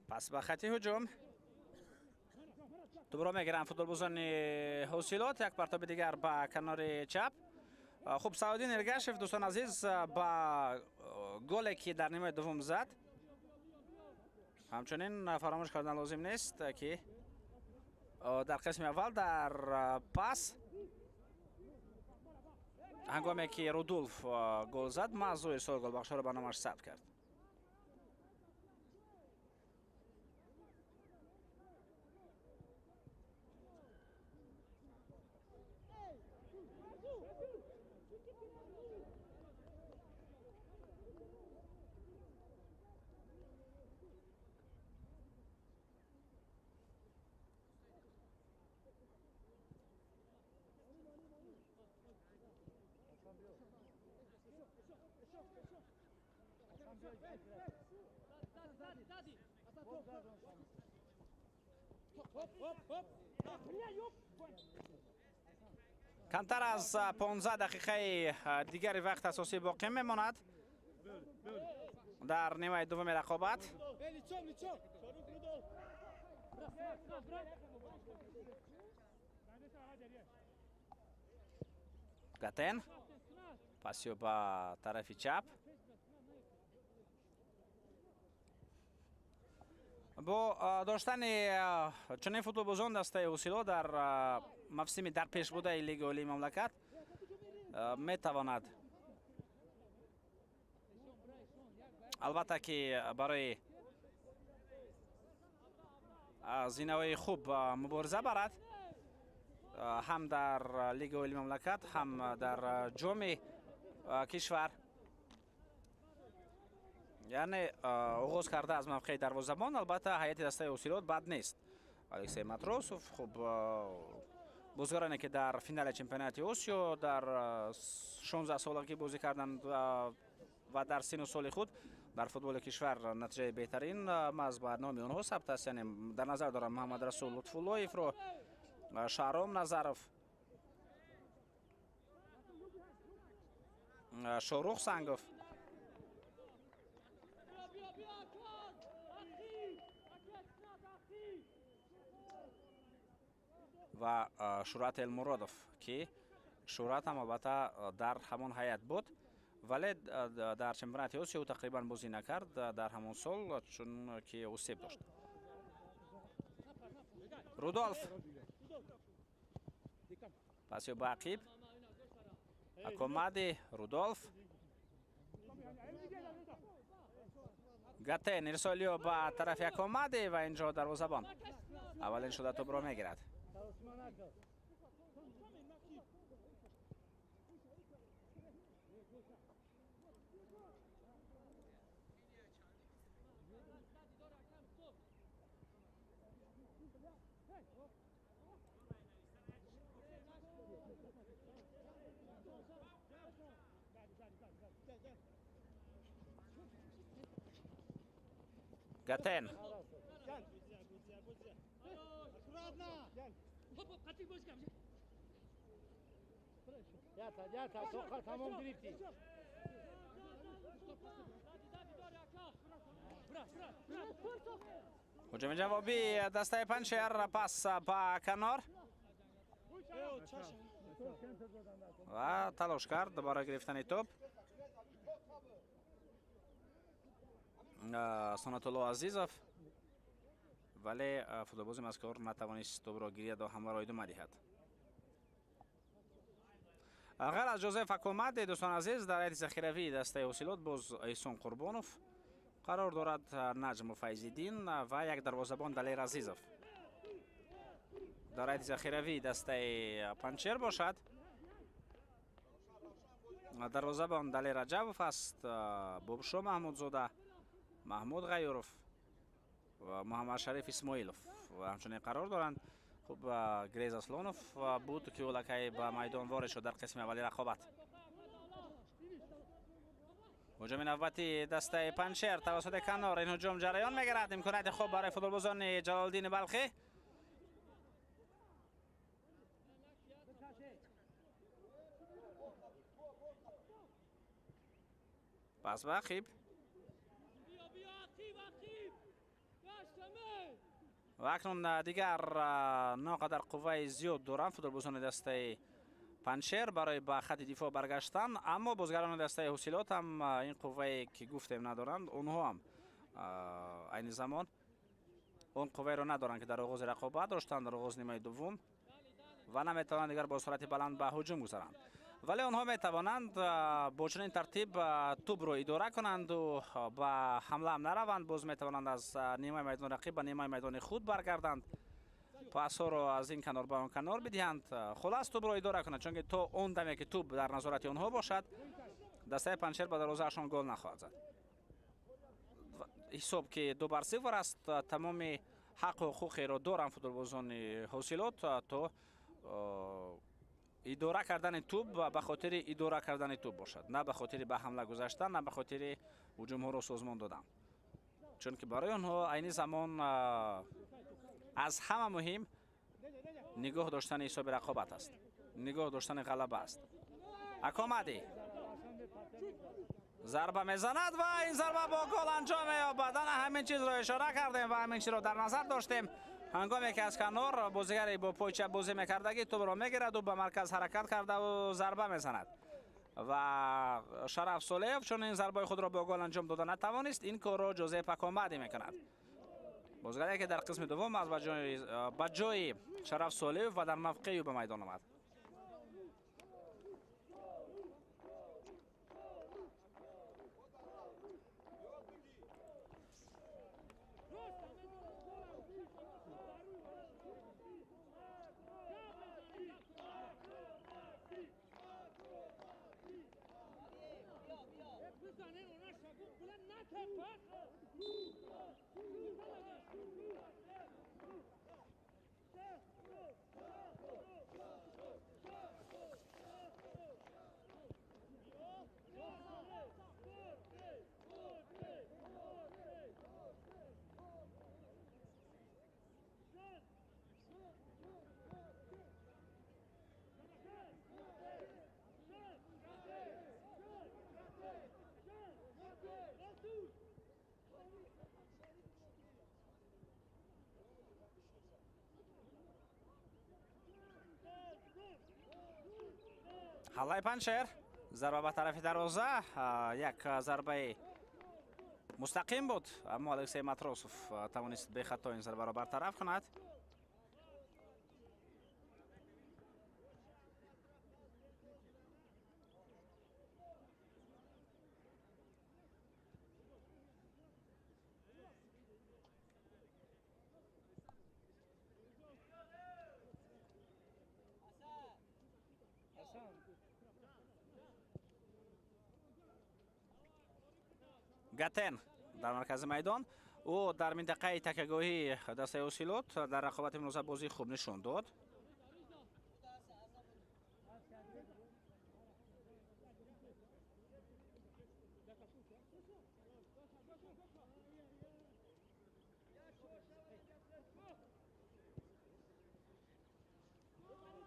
Пас ба хати ҳуҷум тӯбро мегиранд футболбозони Ҳосилот. Як партоби дигар ба канори чап. Хуб, Саудин Эргашев, дӯстон азиз, ба голе ки дар нимаи дуввум зад, ҳамчунин фаромӯш кардан лозим нест, ки дар қисми аввал дар пас ҳангоме ки Рудулф гол зад, маҳз ӯ ирсоли голбахшҳоро ба номаш сабт кард. Камтар аз 15 дақиқаи дигари вақт асосӣ боқӣ мемонад дар нимаи дуввуми рақобат. Гатен пасиё ба тарафи чап. Бо доштани чунин футболбозон дастаи Ҳосилот дар мавсими дар пеш будаи Лигаи Олии мамлакат метавонад албатта ки барои зинаҳои хуб мубориза барад, ҳам дар Лигаи Олии мамлакат, ҳам дар ҷоми кишвар. Яъне оғоз карда аз мавқеи дарвозабон, албатта ҳайати дастаи Ҳосилот бад нест. Алексей Матросов, хуб, бозигароне ки дар финали чемпионати Осиё дар 16 солагӣ бозӣ карданд ва дар сину соли худ дар футболи кишвар натиҷаи беҳтарин маҳз ба номи онҳо сабт аст. Яъне дар назар дорам Муҳаммадрасул Лутфуллоевро, Шаҳром Назаров, Шоҳрух Сангов. Ва Шӯрат Элмуродов, ки Шӯрат ҳам албатта дар ҳамон ҳайат буд, вале дар чемпионати Осиё ӯ тақрибан бозӣ накард дар ҳамон сол, чунки осеб дошт. Рудолф пасиё ба ақиб, Акомади, Рудолф, Гатен ирсолиё ба тарафи Акомади ва инҷо дарвозабон аввалин шуда тӯбро мегирад. Гатен. Ҳуҷуми ҷавобӣ дастаи Панҷшер, пас ба канор ва талош кард барои гирифтани тӯб. Сонатулло Азизов, вале футболбози мазкур натавонист тӯбро гиряд ва ҳамларо идома диҳад. Ғайр аз Ҷозеф Акомаде, дӯстон азиз, дар ҳайати захиравии дастаи Ҳосилот боз Эҳсон Қурбонов қарор дорад, Наҷму Файзиддин ва як дарвозабон Далер Азизов. Дар ҳайати захиравии дастаи Панҷшер бошад дарвозабон Далер Раҷабов аст, Бобшо Маҳмудзода, Маҳмуд Ғайюров ва Муҳаммадшариф Исмоилов ҳамчунин қарор доранд. Хуб, Грез Аслонов буд, ки ӯлакай ба майдон ворид шуд дар қисми аввали рақобат. Ҳуҷуми навбати дастаи Панҷшер тавассути канор ин ҳуҷум ҷараён мегирад. Имконияти хуб барои футболбозони Ҷалолиддини Балхӣ. Пас ба ақиб. Ва акнун дигар ноқадар қувваи зиёд доранд футболбозони дастаи Панҷшер барои ба хати дифоъ баргаштан, аммо бозигарони дастаи Ҳосилот ҳам ин қуввае ки гуфтем надоранд. Онҳо ҳам айни замон он қувваеро надоранд, ки дар оғози рақобат доштанд, дар оғози нимаи дуввум, ва наметавонанд дигар бо суръати баланд ба ҳуҷум гузаранд. Вале онҳо метавонанд бо чунин тартиб тӯбро идора кунанду ба ҳамла ҳам нараванд. Боз метавонанд аз нимаи майдони рақиб ба нимаи майдони худ баргарданд, пасҳоро аз ин канор ба он канор бидиҳанд. Хулас тӯбро идора кунанд, чунки то он даме ки тӯб дар назорати онҳо бошад, дастаи Панҷшер ба дарвозаашон гол нахоҳад зад. Ҳисоб ки 2-0 аст, тамоми ҳаққу ҳуқуқеро доранд футболбозони Ҳосилот то идора кардани тӯб ба хотири идора кардани тӯб бошад, на ба хотири ба ҳамла гузаштан, на ба хотири ҳуҷумҳоро созмон додан, чунки барои онҳо айни замон аз ҳама муҳим нигоҳ доштани ҳисоби рақобат аст, нигоҳ доштани ғалаба аст. Акомади зарба мезанад ва ин зарба бо гол анҷом меёбад. Ана ҳамин чизро ишора кардем ва ҳамин чизро дар назар доштем. Ҳангоме ки аз канор бозигаре бо пои чап бозӣ мекардагӣ тӯбро мегираду ба марказ ҳаракат кардаву зарба мезанад ва Шараф Солеев чун ин зарбаи худро бо гол анҷом дода натавонист, ин корро Ҷозеф Акомади мекунад. Бозигаре ки дар қисми дуввум аз ба ҷои Шараф Солеев ва дар мавқеи ӯ ба майдон омад. Ҳамлаи Панҷшер, зарба ба тарафи дарвоза, як зарбаи мустақим буд, аммо Алексей Матросов тавонист бехато ин зарбаро бартараф кунад. Гатен дар маркази майдон, ӯ дар минтақаи такягоҳии дастаи Ҳосилот дар рақобати имрӯза бозии хуб нишон дод.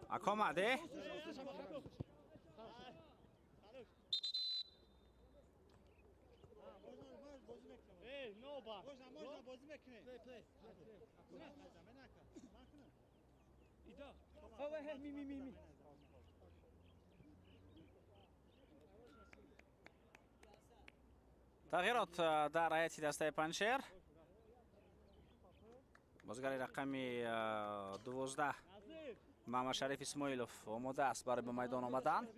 Акомаде тағйирот дар ҳайати дастаи Панҷшер. Бозигари рақами 12 Маҳмадшариф Исмоилов омода аст барои ба майдон омадан.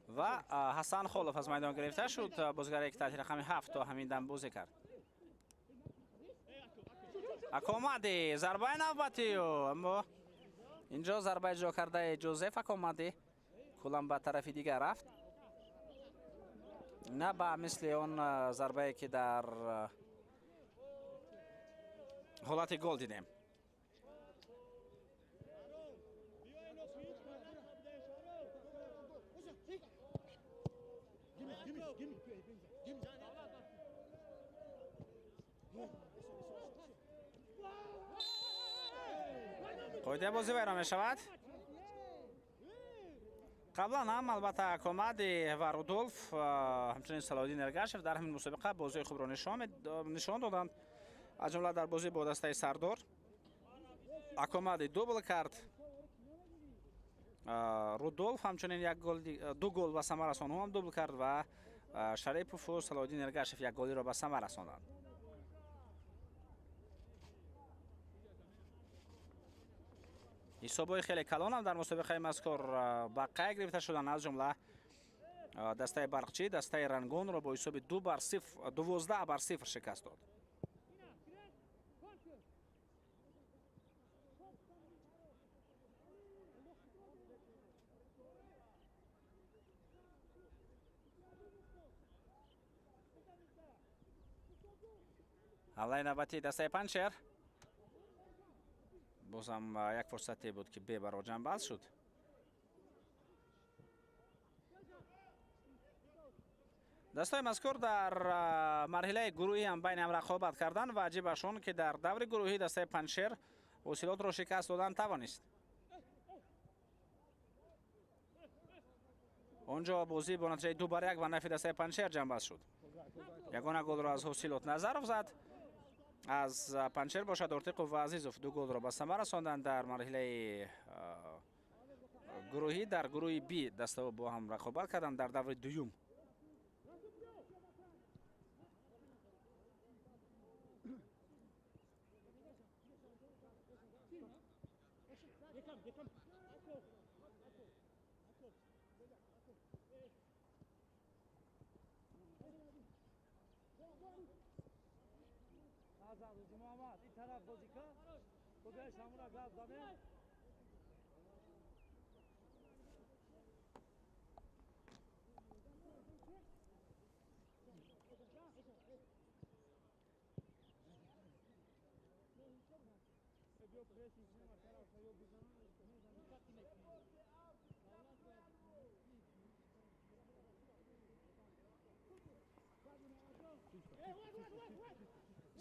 Ва Ҳасан Холов аз майдон гирифта шуд, бозигаре ки таҳти рақами 7 то ҳамин дам бозӣ кард. Акомади зарбаи навбатию, аммо инҷо зарба иҷро кардаи Ҷозеф Акомади куллан ба тарафи дигар рафт, на ба мисли он зарбае ки дар ҳолати гол дидем. Қоидаи бозӣ вайрон мешавад. Қаблан ҳам албатта Акомади ва Рудолф, ҳамчунин Салоҳиддин Эргашев дар ҳамин мусобиқа бозии хубро нишон доданд. Аз ҷумла дар бозӣ бо дастаи Сардор Акомади дубл кард. Рудолф ҳамчунин як гол, ду гол ба самар расонд, ӯ ҳам дубл кард ва Шарипову Салоҳиддин Эргашев як голиро ба самар расонданд. Ҳисобҳои хеле калонам дар мусобиқаи мазкур ба қайд гирифта шуданд, аз ҷумла дастаи Барқчӣ дастаи Рангонро бо ҳисоби 12-0 шикаст дод. Ҳамлаи навбатии дастаи Панҷшер бозам як фурсате буд, ки бебаро ҷанбаз шуд. Дастаи мазкур дар марҳилаи гурӯҳӣ ҳам байни ҳам рақобат карданд ва аҷибаш он, ки дар даври гурӯҳӣ дастаи Панҷшер ҳосилотро шикаст додан тавонист. Он ҷо бозӣ бо натиҷаи 2-1 ба нафи дастаи Панҷшер ҷанбаз шуд. Ягона голро аз Ҳосилот Назаров зад. Аз Панҷшер бошад Ортиқов ва Азизов ду голро ба самар расонданд дар марҳилаи гурӯҳӣ. Дар гурӯҳи Би дастаҳо бо ҳам рақобат карданд дар даври дуюм. Муҳаммад, ин тараф бозӣ кард, худояш ҳамура гап занем.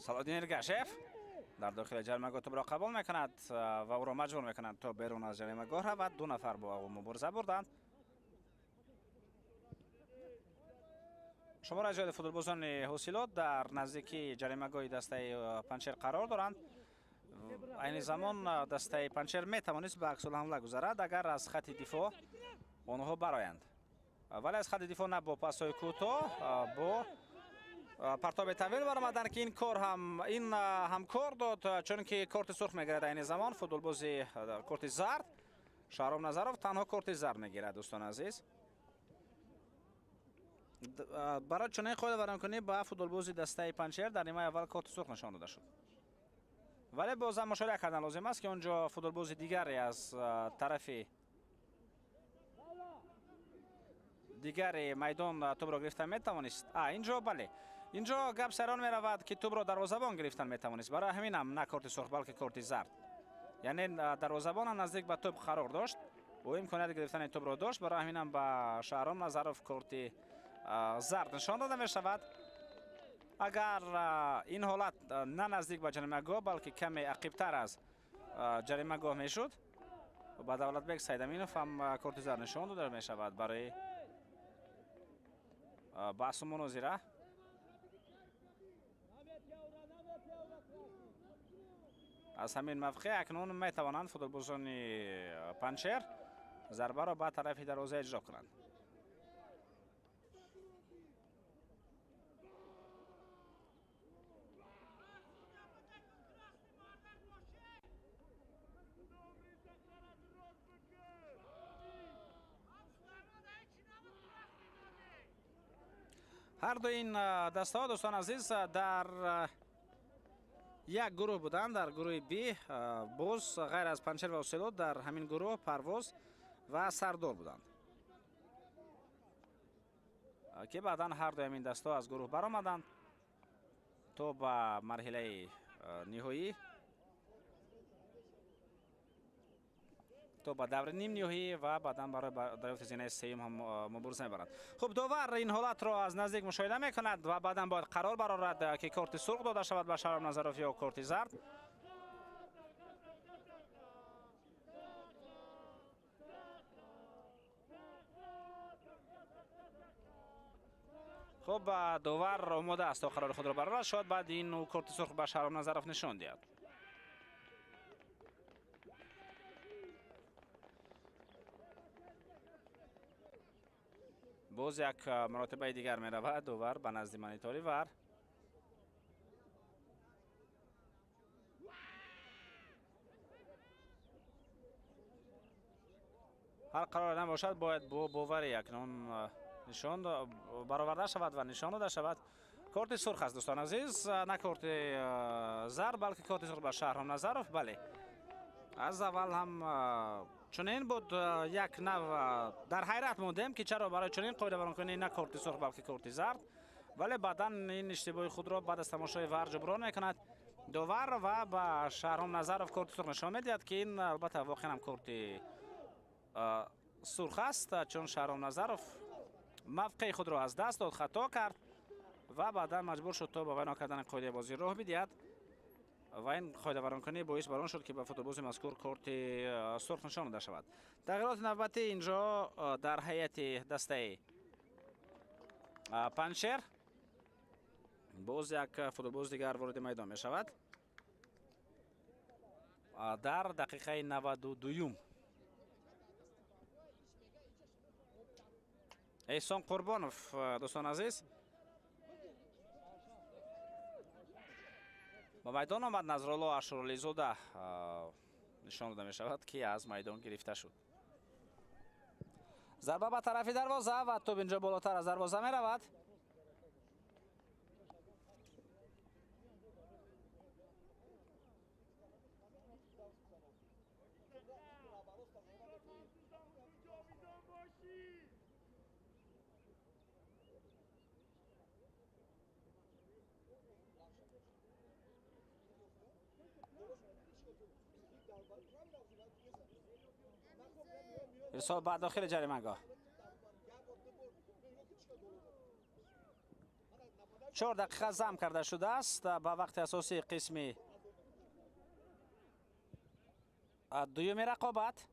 Салоҳиддин Эргашев дар дохили ҷаримагоҳ тӯбро қабул мекунад ва ӯро маҷбур мекунад, то берун аз ҷаримагоҳ равад. Ду нафар бо ӯ мубориза бурданд. Шумораи зиёди футболбозони Ҳосилот дар наздикии ҷаримагоҳи дастаи Панҷшер қарор доранд. Айни замон дастаи Панҷшер метавонист ба аксулҳамла гузарад, агар аз хати дифоъ онҳо бароянд, вале аз хати дифоъ на бо пасҳои кӯтоҳ, бо партоби тавил баромаданд, ки ин кор ҳам ин ҳам кор дод, чунки корти сурх мегирад айни замон футболбози, корти зард Шаҳром Назаров танҳо корти зард мегирад. Дӯстони азиз, барои чунин қоидавайронкунӣ ба футболбози дастаи Панҷшер дар нимаи аввал корти сурх нишон дода шуд. Вале бозам мушоҳида кардан лозим аст, ки он ҷо футболбози дигаре аз тарафи дигари майдон тӯбро гирифта метавонист. Ин ҷо, бале, ин ҷо гап сар он меравад, ки тӯбро дарвозабон гирифтан метавонист. Барои ҳаминам на корти сурх, балки корти зард. Яъне дарвозабонам наздик ба тӯб қарор дошт, ӯ имконияти гирифтани тӯбро дошт. Барои ҳаминам ба Шаҳром Назаров корти зард нишон дода мешавад. Агар ин ҳолат на наздик ба ҷаримагоҳ, балки каме ақибтар аз ҷаримагоҳ мешуд, ба Давлатбек Сайдаминов ҳам корти зард нишон дода мешавад барои баҳсу мунозира. Аз ҳамин мавқеъ акнун метавонанд футболбозони Панҷшер зарбаро ба тарафи дарвоза иҷро кунанд. Ҳар ду ин дастаҳо, дӯстони азиз, дар як гурӯҳ буданд, дар гурӯҳи Би. Боз ғайр аз Панҷшер ва Ҳосилот дар ҳамин гурӯҳ Парвоз ва Сардор буданд, ки баъдан ҳар дуи ҳамин дастаҳо аз гурӯҳ баромаданд то ба марҳилаи ниҳоӣ, то ба даври нимниҳоӣ ва баъдан барои дарёфти зинаи сеюм ҳам мубориза мебаранд. Хуб, довар ин ҳолатро аз наздик мушоҳида мекунад ва баъдан бояд қарор барорад, ки корти сурх дода шавад ба Шаҳром Назаров ё корти зард. Хуб, довар омода аст то қарори худро барорад. Шояд баъд ин корти сурх ба Шаҳром Назаров нишон диҳад. Боз як маротибаи дигар меравад довар ба назди монитори вар. Ҳар қароре набошад, бояд бо боварӣ акнун нишон бароварда шавад ва нишон дода шавад. Корти сурх аст, дӯстон азиз, на корти зард, балки корти сурх ба Шаҳром Назаров. Бале, аз аввал ҳам чунин буд, як нав дар ҳайрат мондем, ки чаро барои чунин қоидавайронкунӣ на корти сурх, балки корти зард. Вале баъдан ин иштибоҳи худро баъд аз тамошои вар ҷуброн мекунад довар ва ба Шаҳром Назаров корти сурх нишон медиҳад, ки ин албатта воқеан ҳам корти сурх аст, чун Шаҳром Назаров мавқеи худро аз даст дод, хато кард ва баъдан маҷбур шуд то ба вайрон кардани қоидаи бозӣ роҳ бидиҳад ва ин қоидавайронкунӣ боис бар он шуд, ки ба футболбози мазкур корти сурх нишон дода шавад. Тағйироти навбатӣ инҷо дар ҳайати дастаи Панҷшер. Боз як футболбоз дигар вориди майдон мешавад дар дақиқаи 92. Эҳсон Қурбонов, дӯстон азиз, ба майдон омад. Назрулло Ашурализода нишон дода мешавад, ки аз майдон гирифта шуд. Зарба ба тарафи дарвоза ва тӯб инҷо болотар аз дарвоза меравад. ارسال بعد داخل جریمه‌گاه. 4 دقیقه زم کرده شده است به وقت اساسی قسم دوم رقابت.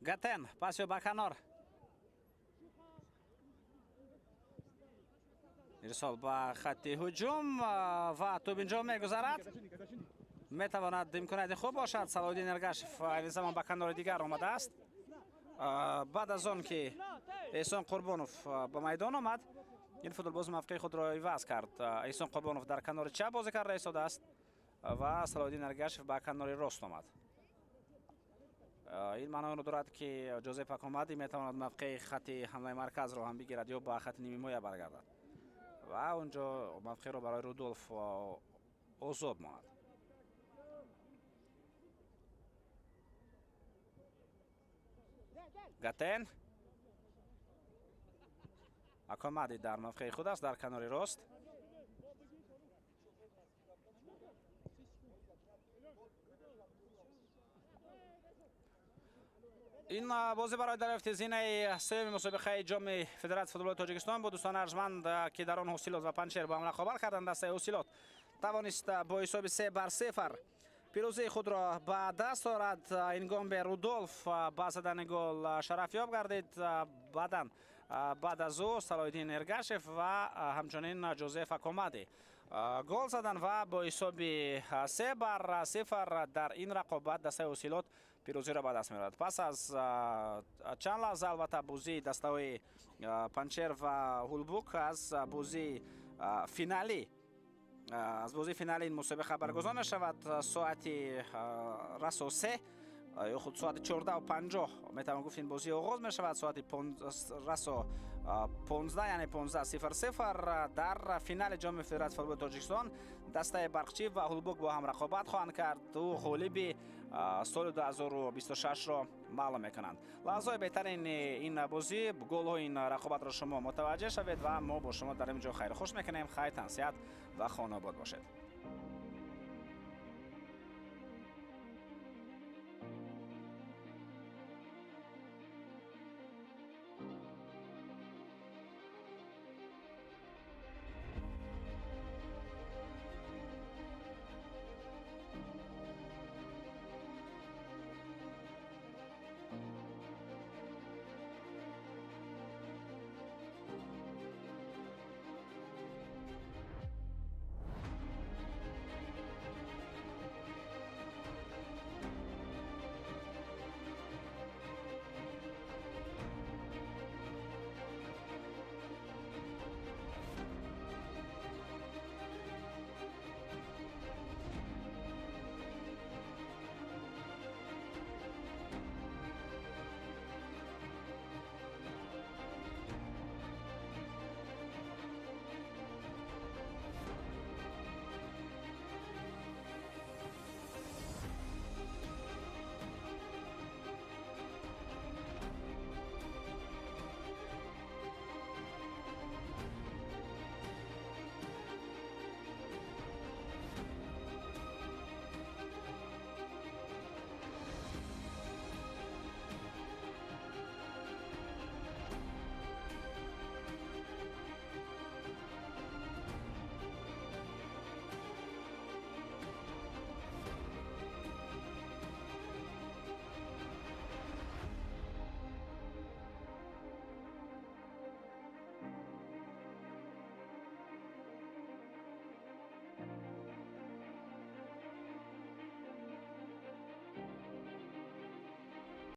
Гатен, пасио ба канор. Ирсол ба хатти ҳуҷум ва тӯб инҷо мегузарад. Метавонад имконияти хуб бошад. Салоҳиддин Эргашев айни замон ба канори дигар омадааст. Баъд аз он ки Эҳсон Қурбонов ба майдон омад, ин футболбоз мавқеи худро иваз кард. Эҳсон Қурбонов дар канори чап бозӣ карда истодааст ва Салоҳиддин Эргашев ба канори рост омад. Ин маъноро дорад, ки Ҷозеф Акомади метавонад мавқеи хатти ҳамлаи марказро ҳам бигирад ё ба хатти нимҳимоя баргардад ва онҷо мавқеъро барои Рудолф озод монад. Гатен, Акомади дар мавқеи худ аст дар канори рост. Ин бозӣ барои дарёфти зинаи сеюми мусобиқаи ҷоми Федератсияи футболи Тоҷикистон буд, дӯстони арҷманд, ки дар он Ҳосилот ва Панҷшер бо ҳам рақобат карданд. Дастаи Ҳосилот тавонист бо ҳисоби 3-0 пирӯзии худро ба даст орад. Ингомбе Рудолф ба задани гол шарафёб гардид. Баъдан баъд аз ӯ Салоҳиддин Эргашев ва ҳамчунин Ҷозеф Акомади гол задан ва бо ҳисоби 3-0 дар ин рақобат дастаи Ҳосилот пирӯзиро ба даст меорад. Пас аз чанд лаҳза албатта бозии дастаҳои Панҷшер ва Ҳулбук аз бозии финалӣ ин мусобиқа баргузор мешавад. Соати расо 3 ё худ соати 14:50 метавон гуфт ин бозӣ оғоз мешавад. Соати расо 15, яъне 15:00 дар финали ҷоми Федератсияи футболи Тоҷикистон дастаи Барқчӣ ва Ҳулбук бо ҳам рақобат хоҳанд кард. Ду ғолиби соли 2026-ро маълум мекунанд. Лаҳзаҳои беҳтарини ин бозӣ, голҳои ин рақобатро шумо мутаваҷҷеҳ шавед ва мо бо шумо дар ин ҷо хайру хуш мекунем. Хайр, тансиҳат ва хонаобод бошед.